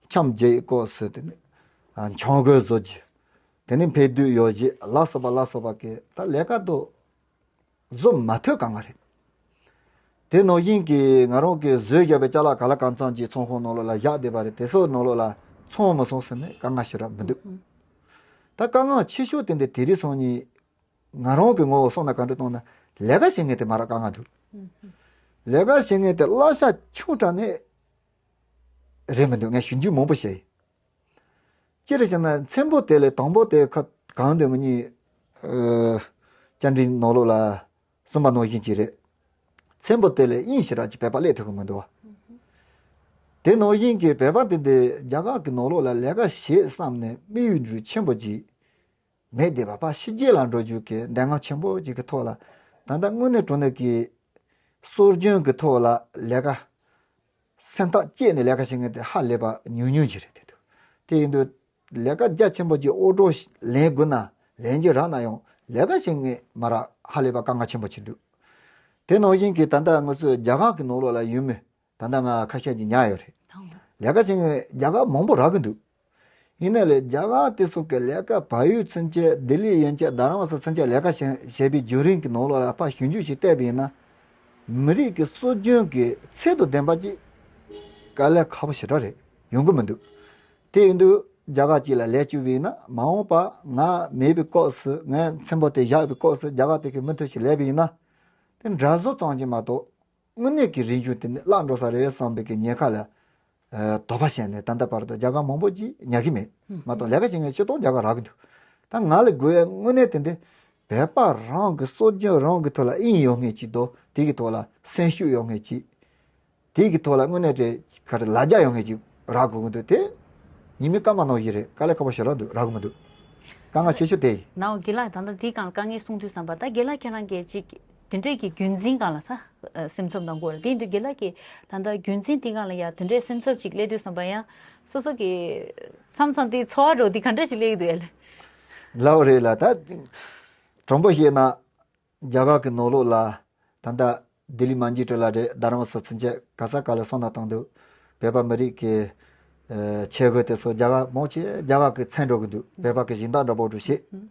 འཆམ་བརྗེ་ཡི་སྐབས་སུ་དེ་ནས་ཨ་འཆམ་གོས་བཟོ་རྒྱུ། དེ་ནས་འཕེལ་དུས་ཡོ་བྱད་ལ་སོགས་པ་ལ་སོགས་པ་གི་ད་ལས་ཀ་དུ་བཟོ་མ་ཐུབ་དཀའ་ངལ་རེད། དེ་ནང་བཞིན་གྱི་ང་རང་གིས་བཟོས་བཞག་པའི་ཅ་ལག་ག་ལ་གང་འཚམ་ཅིག་ཚོང་ཁང་ནང་ལོགས་ལ་བཞག་བསྡད་པ་རེད། དེ་ཚོ་ནང་ལོགས་ལ་ཚང་མ་སོང་ཟེར་ནས་དཀའ་ངལ་ཞེ་དྲག་མི་འདུག་ད་དཀའ་ངལ་ཆེ་ཤོས་དེ་འདི་དེ་རིང་སང་ཉིན་ང་རང་གི་ངོ་བོ་སོང་ན་ག་འདྲ་གཏོང་ན་ལས་ཀ་བྱེད་མཁན་དེ་མ་རག་དཀའ་ངལ་འདུག་ལས་ཀ་བྱེད་མཁན་དེ་གླ་ཆ་ཆུང་དྲགས་ནས་རེད་མི་འདུག་ངས་ཞུ་རྒྱུ་མང་པོ་བྱས་ཡིན། ཅི་རེད་ཟེར་ན་ཚེམ་བུ་དེ་ལས་དང་པོ་དེ་ཁ་གང་དུ་ང་གཉིས་ཨ་བཅར་འདྲིའི་ནང་ལོགས་ལ་གསུངས་པ་ནང་བཞིན་གྱི་རེད། ཚེམ་བུ་དེ་ལས་དབྱིངས་ཞེ་དྲག་ཅིག་བོད་པ་སླེབས་ཐུབ་ཀྱི་མི་འདུག་བ། དེ་ནང་བཞིན་གྱི་བོད་པ་དེ་འདི་རྒྱ་གར་གྱི་ནང་ལོགས་ལ་ལས་ཀ་བྱེད་བསམ་ནས་དམིགས་ཡུལ་འདྲ་ཆེན་པོ་ཅིག་མེད་བསྡད་པ། ཕར་ཕྱི་རྒྱལ་ལ་འགྲོ་རྒྱུ་གི་འདོད་རྔམ་ཆེན་པོ་ཅིག་གི་ཐོག་ལ་ད་ལྟ་དངོས་གནས་དྲང་གནས་ཀྱི་སྲོལ་རྒྱུན་གྱི་ཐོག་ལ་ལས་ཀ་སེམས་ཐག་བཅད་ནས་ལས་ཀ་བྱེད་མཁན་དེ་ཧ་ལས་པ་ཉུང་ཉུང་ཞིག་རེད་དེ་འདུག་དེ་ཡིན་དུས་ལས་ཀ་རྒྱ་ཆེན་པོ་ཅིག་ཨོ་ཌར་ལེན་དགོས་ན་ལེན་རྒྱུ་རག་ན་ཡང་ལས་ཀ་བྱེད་མཁན་མ་རག་ཧ་ལས་པ་དཀའ་ངལ་ཆེན་པོ་ཅིག་འདུག་དེ་ནང་བཞིན་གྱི་ད་ལྟ་ང་ཚོའི་རྒྱ་གར་གྱི་ནང་ལོགས་ལ་ཡོད་མི་ད་ལྟ་ང་ཁ་ཤས་ཅིག་ཉར་ཡོད་རེད། ལས་ཀ་བྱེད་མཁན་རྒྱ་གར་མང་པོ་རག་གི་འདུག་ཡིན་ནའི་ལས་རྒྱ་གར་དེ་སོགས་ཀྱི་ལས་ཀ་བལ་ཡུལ་ཚུན་ཆད་ལྡི་ལི་ཡན་ཆད་རྡ་རམ་ས་ཚུན་ཆད་ལས་ཀ་བྱས་བྱས་པའི་བརྒྱུད་རིམ་གྱི་ནང་ལོགས་ལ་ཕར་ཞིབ་འཇུག་ཞིག་བལྟས་པ་ཡིན་ན། མི་རིགས་ཀྱི་སྲོལ་རྒྱུན་གྱི་ཚད་དང་ལྡན་པ་ཅིག་དཀའ་ལས་ཁག་པོ་ཞེ་དྲག་རེད། ཡོང་གི་མི་འདུག་དེ་ཡིན་དུས་རྒྱ་གར་གཅིག་ལ་ལས་བཅུག་པ་ཡིན་ན་མ་འོངས་པ་ང་མེད་པའི་སྐབས་སུ་ངའི་ཚེམ་བུ་དེ་བཞག་པའི་སྐབས་སུ་རྒྱ་གར་དེ་གི་མུ་མཐུད་ཞིག་སླེབས་པ་ཡིན་ན། དེ་འདྲ་བཟོ་ཙམ་གྱིས་མ་གཏོགས། དངོས་གནས་ཀྱི་རིག་གཞུང་དེ་ནི་བརླག་འགྲོ་ས་རེད་བསམ་པའི་གི་ཉེན་ཁ་ལ་ཨ་དོགས་པ་བྱས་ནས་ད་ལྟ་བར་དུ་རྒྱ་གར་མང་པོ་ཅིག་ཉར་གི་མེད་མ་གཏོགས་ལས་ཀ་བྱེད་མཁན་སྤྱིར་བཏང་རྒྱ་གར་རག་གི་འདུག་ད་ང་ལ་དགོས་ཡ་དངོས་གནས་དེ་འདི་བོད་པ་རང་གི་སྲོལ་རྒྱུན་རང་གི་ཐོག་ལ་དབྱིངས་ཡོད་མཁན་ཅིག་དང་དེ་གི་ཐོག་ལ་སེམས་ཤུགས་ཡོད་མཁན་ཅིག་དེ་གི་ཐོག་ལ་དངོས་གནས་དེ་ག་རེ་ལ་རྒྱ་ཡོད་མཁན་ཅིག་རག་དགོས་ཀྱི་འདུག་དེ་ཉི་མའི་སྐར་མ་ནང་བཞིན་རེད། དཀའ་ལས་ཁག་པོ་ཞེ་དྲག་འདུག་རག་གི་མི་འདུག་དཀའ་ངལ་ཆེ་ཤོས་དེ་ཡིན། ནའོ་དགེ་ལགས་ད་ལྟ་འདི་སྒང་ལ་དཀའ་ངལ་གསུངས་དུས་ཙམ་པ་ད་དགེ་ལགས་ཁྱེད་རང་གིས་ཅིག་དེ་འདྲས་ཀྱི་རྒྱུན་འཛིན་སྒང་ལ་ད་ཨ་སེམས་འཚབ་གནང་གི་ཡོད་རེད། དེ་ཡིན་དུས་དགེ་ལགས་ཀྱིས་ད་ལྟ་རྒྱུན་འཛིན་དེ་སྒང་ལ་ཡ་དེ་འདྲས་སེམས་འཚབ་ཅིག་སླེབས་དུས་ཙམ་པ་ཡང་སོ་སོ་གི་མཚམས་མཚམས་དེ་ཚོར་བ་འདྲ་བོ་དེ་ག་འདྲས་ཅིག་སླེབས་ཀྱི་འདུག་ཨེ་ལེ། ལགས་རེད་ལ། ད་དྲང་པོ་བཤད་ན་རྒྱ་གར་གྱི་ནང་ལོགས་ལ་ ད་ལྟ་ལྡི་ལི་མན་ཇུ་ཊི་ལ་རེད། རྡ་རམ་ས་ཚུན་ཆད་ག་ས་ག་ལ་སོང་ན་བཏང་འདུག་བོད་པ་མི་རིགས་ཀྱི་ཨ་ཆས་གོས་དེ་ཚོ་རྒྱ་གར་མང་ཆེ་རྒྱ་གར་གྱི་ཚད་འགྲོ་གི་འདུག་བོད་པ་གི་སྦྱིན་བདག་འདྲ་པོ་འགྲོ་བྱེད།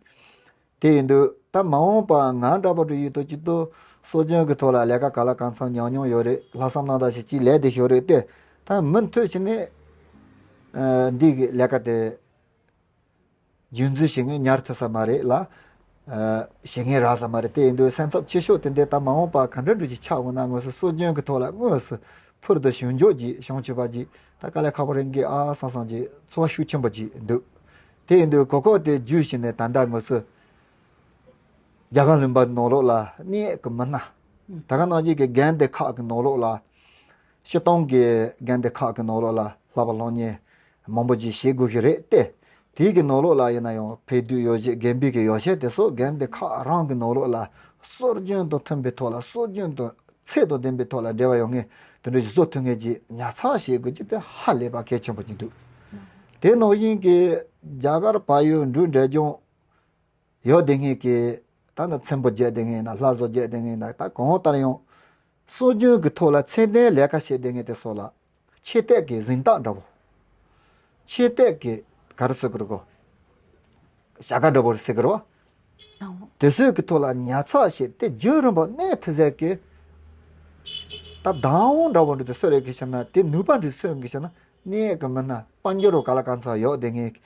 དེ་ཡིན་དུས་ད་མ་འོངས་པ་ང་འདྲ་པོ་འགྲོ་ཡིན་དུས་ཅི་ཏུ་སྲོལ་རྒྱུན་གྱི་ཐོག་ལ་ལས་ཀ་ག་ལ་གང་འཚམ་ཉམས་མྱོང་ཡོད་རེད། ལྷག་བསམ་རྣམ་དག་ཞིག་ཅིག་ལས་བསྡད་ཡོད་རེད་དེ། ད་མུ་མཐུད་བྱས་ནས་ཨ་འདི་གི་ལས་ཀ་དེ་རྒྱུན་འཛིན་བྱེད་མཁན་ཉར་ཐུབ་ས་མ་རེད་ལ། ཨ་བྱེད་མཁན་རག་ས་མ་རེད། དེ་ཡིན་དུས་སེམས་འཚབ་ཆེ་ཤོས་དེ་འདྲ་ད་མ་འོངས་པ་ག་འདྲ་འདྲ་ཞིག་ཆགས་འོང་ན། དངོས་སུ་སྲོལ་རྒྱུན་གྱི་ཐོག་ལ་དངོས་སུ་འཕུར་དུ་བྱུང་འཇོག་གྱིས་བྱུང་ཆོག་པ་ཅིག་ད་དཀའ་ལས་ཁག་པོ་རེད་འགི་ཨ་བསམ་བསམ་གྱི་ཚོར་བ་ཤུགས་ཆེན་པོ་ཅིག་འདུག་དེ་ཡིན་དུས་གོ་སྐབས་དེ་བརྒྱུད་བྱས་ནས་ད་ལྟ་དངོས་སུ་རྒྱ་གར་ལུང་པ་ནང་ལོགས་ལ་གནས་ཀྱི་མི་སྣ། ད་ག་ནང་བཞིན་གྱི་དགོན་སྡེ་ཁག་གི་ནང་ལོགས་ལ། སྤྱིར་བཏང་གི་དགོན་སྡེ་ཁག་གི་ནང་ལོགས་ལ་བསླབ་པ་སློབ་གཉེར་མང་པོ་ཅིག་བྱེད་དགོས་ཀྱི་རེད་དེ། དེའི་གི་ནང་ལོགས་ལ་ཡིན་ན་ཡང་ཕེབས་བསྡུས་ཡོ་བྱད་དགོན་པའི་གི་ཡོ་བྱད་དེ་ཚོ་དགོན་སྡེ་ཁག་རང་གི་ནང་ལོགས་ལ་སྲོལ་རྒྱུན་དང་མཐུན་པའི་ཐོག་ལ་སྲོལ་རྒྱུན་དང་ཚད་དང་ལྡན་པའི་ཐོག་ལ་འབྲེལ་བ་ཡོད་མཁན་དེ་འདྲ་ཞིག་བཟོ་ཐུབ་མཁན་ཅིག་ཉར་ཚགས་བྱེད་དགོས་ཀྱི་དེ་ཧ་ལས་པ་གལ་ཆེན་པོ་ཅིག་འདུག་དེ་ནང་བཞིན་གྱི་རྒྱ་གར་བལ་ཡུལ་འབྲུག་འབྲས་ལྗོངས་ཡོད་བསྡད་མཁན་གྱི་ད་ནི་ཚེམ་བུ་རྒྱག་བསྡད་མཁན་ཡིན་ན། ལྷ་བཟོ་རྒྱག་བསྡད་མཁན་ཡིན་ན། ད་གང་ལྟར་ཡང་སྲོལ་རྒྱུན་གྱི་ཐོག་ལ་ཚད་ལྡན་ལས་ཀ་བྱེད་བསྡད་མཁན་དེ་ཚོ་ལ་ཆེ་བསྟོད་ཀྱི་གཟེངས་རྟགས་འདྲ་བོ། ཆེ་བསྟོད་ཀྱི་ག་རེ་ཟེར་དགོས་རེད་གོ། བྱ་དགའ་འདྲ་བོ་ཟེར་དགོས་རེད་བ། དེ་ཚོའི་གི་ཐོག་ལ་ཉར་ཚགས་བྱས་ཏེ་རྒྱུན་རིང་པོ་གནས་ཐུབ་ཟེར་གི། ད་བདག་དབང་འདྲ་བོ་འདྲ་དེ་སུ་རེད་གི་ཤེ་ན། དེ་ནུས་པ་འདྲ་སུ་རེད་གི་ཤེ་ན། གནས་གི་མི་སྣ་དཔལ་འབྱོར་རོ་ག་ལ་གང་ཚང་ཡོད་དེ་ངས་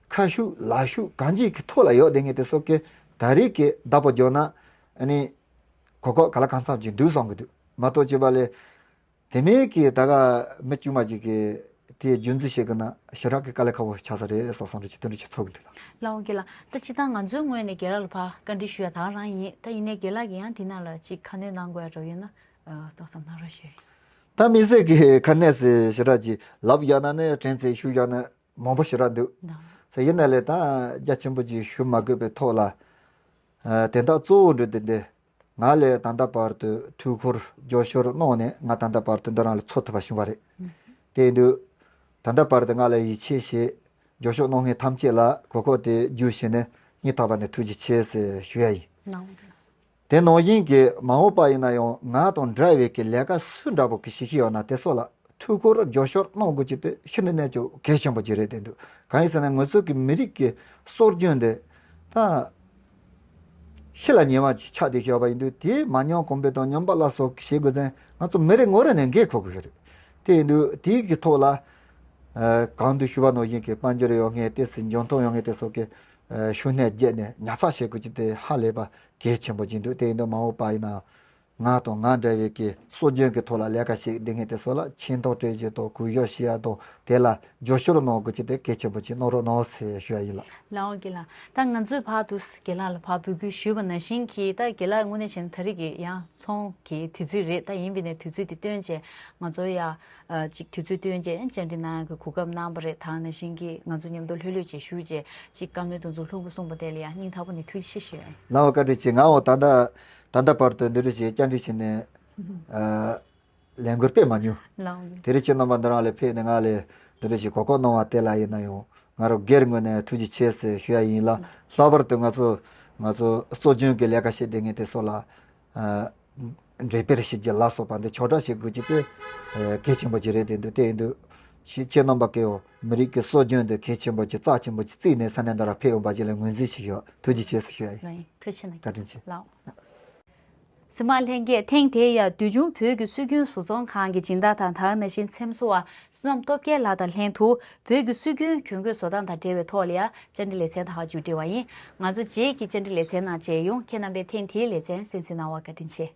ཁ་ཤུགས་ལག་ཤུགས་གང་ཅིའི་གི་ཐོག་ལ་ཡོད་དེ་ངས་དེ་སོགས་ཀྱི་ད་རེས་ཀྱི་བདག་པོ་འཇོག་ན་ཨ་ནི་གོ་སྐབས་ག་ལ་གང་འཚམ་ཅིག་འདུག་བསམ་གི་འདུག་མ་གཏོགས་ཅི་པ་ལས་དེ་མིན་གྱི་ད་ག་མི་དཀྱུས་མ་ཅིག་གི་དེ་རྒྱུན་འཛིན་བྱེད་དགོས་ན་ཞེ་དྲག་གི་དཀའ་ལས་ཁག་པོ་ཆགས་ས་རེད་བསམ་བསམ་འདྲ་ཅིག་དེ་འདྲ་ཅིག་ཚོར་གི་འདུག་ལགས། ལགས་འོང་གི་ལགས། ད་སྤྱིར་བཏང་ང་ཚོའི་ངོས་ནས་རྒན་ལགས་ལ་ཕར་བཀའ་འདྲི་ཞུ་ཡ་ད་རང་ཡིན། ད་ཡིན་ནའི་རྒན་ལགས་ཀྱིས་ཡང་འདི་ནང་ལ་ཅིག་ཁ་སྣོན་གནང་དགོས་ཡ་འདྲ་ཡོད་ན་ཏོག་ཙམ་གནང་རོགས་ཞུ། ད་དམིགས་བསལ་གྱི་ཁ་སྣོན་ཟེར་ཞེ་དྲག་ཅིག་ལབ་ཡ་ན་ནི་དྲན་ཚེ་ཞུ་ཡ་ན་མང་པོ་ཞེ་དྲག་འདུག་ཟེར། ཡིན་ན་ལས་ད་རྒྱ་ཆེན་པོ་ཅིག་ཞུ་མ་དགོས་པའི་ཐོག་ལ། ཨ་དོན་དག་གཙོ་བོ་འདྲ་དེ་འདི་ང་ལས་ད་ལྟ་བར་དུ་ཐུགས་ཁུར་རྒྱབ་སྐྱོར་གནང་ནས་ང་ད་ལྟ་བར་དུ་འདི་རང་ལ་འཚོ་ཐུབ་པ་བྱུང་བ་རེད། དེ་ཡིན་དུས་ད་ལྟ་བར་དུ་ང་ལ་ཡིད་ཆེས་བྱེད་རྒྱབ་སྐྱོར་གནང་མཁན་ཐམས་ཅད་ལ་གོ་སྐབས་དེ་བརྒྱུད་བྱས་ནས་སྙིང་ཐག་པ་ནས་ཐུགས་རྗེ་ཆེ་ཟེར་ཞུ་ཡ་ཡིན། དེ་ནང་བཞིན་གྱི་མ་འོངས་པ་ཡིན་ན་ཡང་ང་དང་འདྲ་བའི་གི་ལས་ཀ་སུ་འདྲ་པོ་གི་བྱེད་ཀྱི་ཡོད་ན་དེ་ཚོ་ལ་ཐུགས་ཁུར་རྒྱབ་སྐྱོར་གནང་དགོས་ཀྱི་དེ་ཤིན་ཏུ་ནས་ཀྱང་གལ་ཆེན་པོ་ཅིག་རེད་བསྟན་འདུག་གང་ཡིན་ཟེར་ན་ང་ཚོ་གི་མི་རིགས་ཀྱི་སྲོལ་རྒྱུན་དེ་ད་ཤི་ལ་ཉེ་བ་ཅིག་ཆགས་བསྡད་ཡོད་པ་ཡིན་དུས། དེ་མ་ཉམས་གོང་འཕེལ་དང་ཉམས་པ་སླར་གསོ་བྱེད་དགོས་ཚེ་ང་ཚོ་མི་རེ་ངོ་རེ་ནས་འགན་འཁུར་དགོས་ཀྱི་རེད། དེ་ཡིན་དུས་དེའི་གི་ཐོག་ལ་ཨ་གང་དུ་ཞུ་བ་ནང་བཞིན་གྱི་དཔལ་འབྱོར་ཡོད་མཁན་དེ་ཚོ་འཇོན་ཐང་ཡོད་མཁན་དེ་ཚོ་གི་ཨ་ཤུགས་སྣོན་བརྒྱབ་ནས་ཉར་ཚགས་བྱེད་དགོས་ཀྱི་དེ་ཧ་ལས་པ་གལ་ཆེན་པོ་ཅིག་འདུག་དེ་ཡིན་དུས་མ་འོངས་པ་ཡིན་ན་ང་དང་ང་འདྲ་བའི་གི་སྲོལ་རྒྱུན་གྱི་ཐོག་ལ་ལས་ཀ་བྱེད་བསྡད་མཁན་དེ་ཚོ་ལ་མཁྱེན་རྟོགས་སྤྲད་རྒྱུ་དང་གུས་ཞབས་བྱེད་ཡ་དང་དེ་ལ་རྒྱབ་སྐྱོར་གནང་དགོས་ཀྱི་དེ་གལ་ཆེན་པོ་ཅིག་གནང་རོགས་གནང་ཟེར་ཞུ་ཡ་ཡིན་ལགས། ལགས་འོང་གི་ལགས། ད་ང་ཚོས་ཕར་དུ་རྒན་ལགས་ལ་ཕར་འབོད་སྐུལ་ཞུས་པ་ནང་བཞིན་གྱི་ད་རྒན་ལགས་དངོས་གནས་བྱས་ན་ད་རེས་ཀྱི་ཡང་ཚོང་གི་དུས་ཚོད་རེད། ད་ཡིན་པས་ནས་དུས་ཚོད་དེ་བཏོན་བྱས་ང་ཚོ་ཡ་ཨ་ཅིག་དུས་ཚོད་བཏོན་བྱས་བཅར་འདྲི་གནང་གི་གོ་སྐབས་གནང་བ་རེད། ད་ནང་བཞིན་གྱི་ང་ཚོ་མཉམ་དུ་ལྷོད་ལྷོད་བྱས་ཞུས་བྱས་ཅིག་བཀའ་མོལ་དེ་ཚོ་ལྷུག་པོ་གསུངས་པ་དེ་ལ་ཡང་སྙིང་ཐག་པ་ནས་ཐུགས་རྗེ་ཆེ་ཞུ། ལགས་འོང་། བཀའ་དྲིན་ཆེ། ང་འོ་ད་ལྟ་ད་ལྟ་བར་དུ་འདི་འདྲ་ཞིག་བཅར་འདྲི་བྱས་ནས་ཨ་ལས་འགུལ་སྤེལ་མ་མྱོང་། ལགས་འོང་། དེ་རིང་ཁྱེད་རྣམ་པ་འདི་རང་ལ་ཕེབས་ནས་ང་ལ་འདི་འདྲ་ཞིག་གོ་སྐབས་གནང་བ་དེ་ལ་ཡིན་ན་ཡང་ང་རང་སྒེར་ངོས་ནས་ཐུགས་རྗེ་ཆེ་ཟེར་ཞུ་ཡ་ཡིན་ལ། ལྷག་པར་དུ་ང་ཚོ་ང་ཚོ་སྲོལ་རྒྱུན་གྱི་ལས་ཀ་བྱེད་བསྡད་མཁན་དེ་ཚོ་ལ་ཨ་འགྲེམས་སྤེལ་བྱེད་རྒྱུ་ལ་སོགས་པ་འདི་ཆོག་གྲབས་བྱེད་དགོས་ཀྱི་དེ་ཨ་གལ་ཆེན་པོ་ཅིག་རེད་བསྟན་འདུག་དེ་ཡིན་དུས་ཁྱེད་ཁྱེད་རྣམ་པ་གིས་ཡང་མི་རིགས་ཀྱི་སྲོལ་རྒྱུན་འདི་གལ་ཆེན་པོ་ཅིག་རྩ་ཆེན་པོ་ཅིག་བརྩིས་ནས་ས་གནས་འདི་ར་ཕེབས་ཡོང་བ་ཅིག་ལ་ངོས་འཛིན་ཞིག་ཡོད། ཐུགས་རྗེ་ཆེ་ཟེར་ཞུ་ཡ་ཡིན། ལགས་ཡིན། ཐུགས་རྗེ་ཆེ་གནང་། བཀའ་དྲིན་ཆེ། ལགས། གཟིགས་མོ་ལྷན་རྒྱས། ཐེངས་དེའི་ཡ་བདུད་འཇོམས་བོད་ཀྱི་སྲོལ་རྒྱུན་བཟོ་ཚོང་ཁང་གི་སྦྱིན་བདག་དང་ད་ག་ནང་བཞིན་འཚེམ་བཟོ་བ་བསོད་ནམས་སྟོབས་རྒྱལ་ལགས་དང་ལྷན་དུ་བོད་ཀྱི་སྲོལ་རྒྱུན་གྱོན་གོས་བཟོ་སྟངས་དང་འབྲེལ་བའི་ཐོག་ལ་ཡ་བཅར་འདྲི་ལེ་ཚན་དང་མཇུག་སྒྲིལ་བ་ཡིན། ང་ཚོ་རྗེས་ཀྱི་བཅར་འདྲི་ལེ་ཚན་ནང་མཇལ་ཡོང་། ཁྱེད་རྣམ་པས་ཐེངས་དེའི་ལེ་ཚན་གསན་གཟིགས་གནང་བར་བཀའ་དྲིན་ཆེ།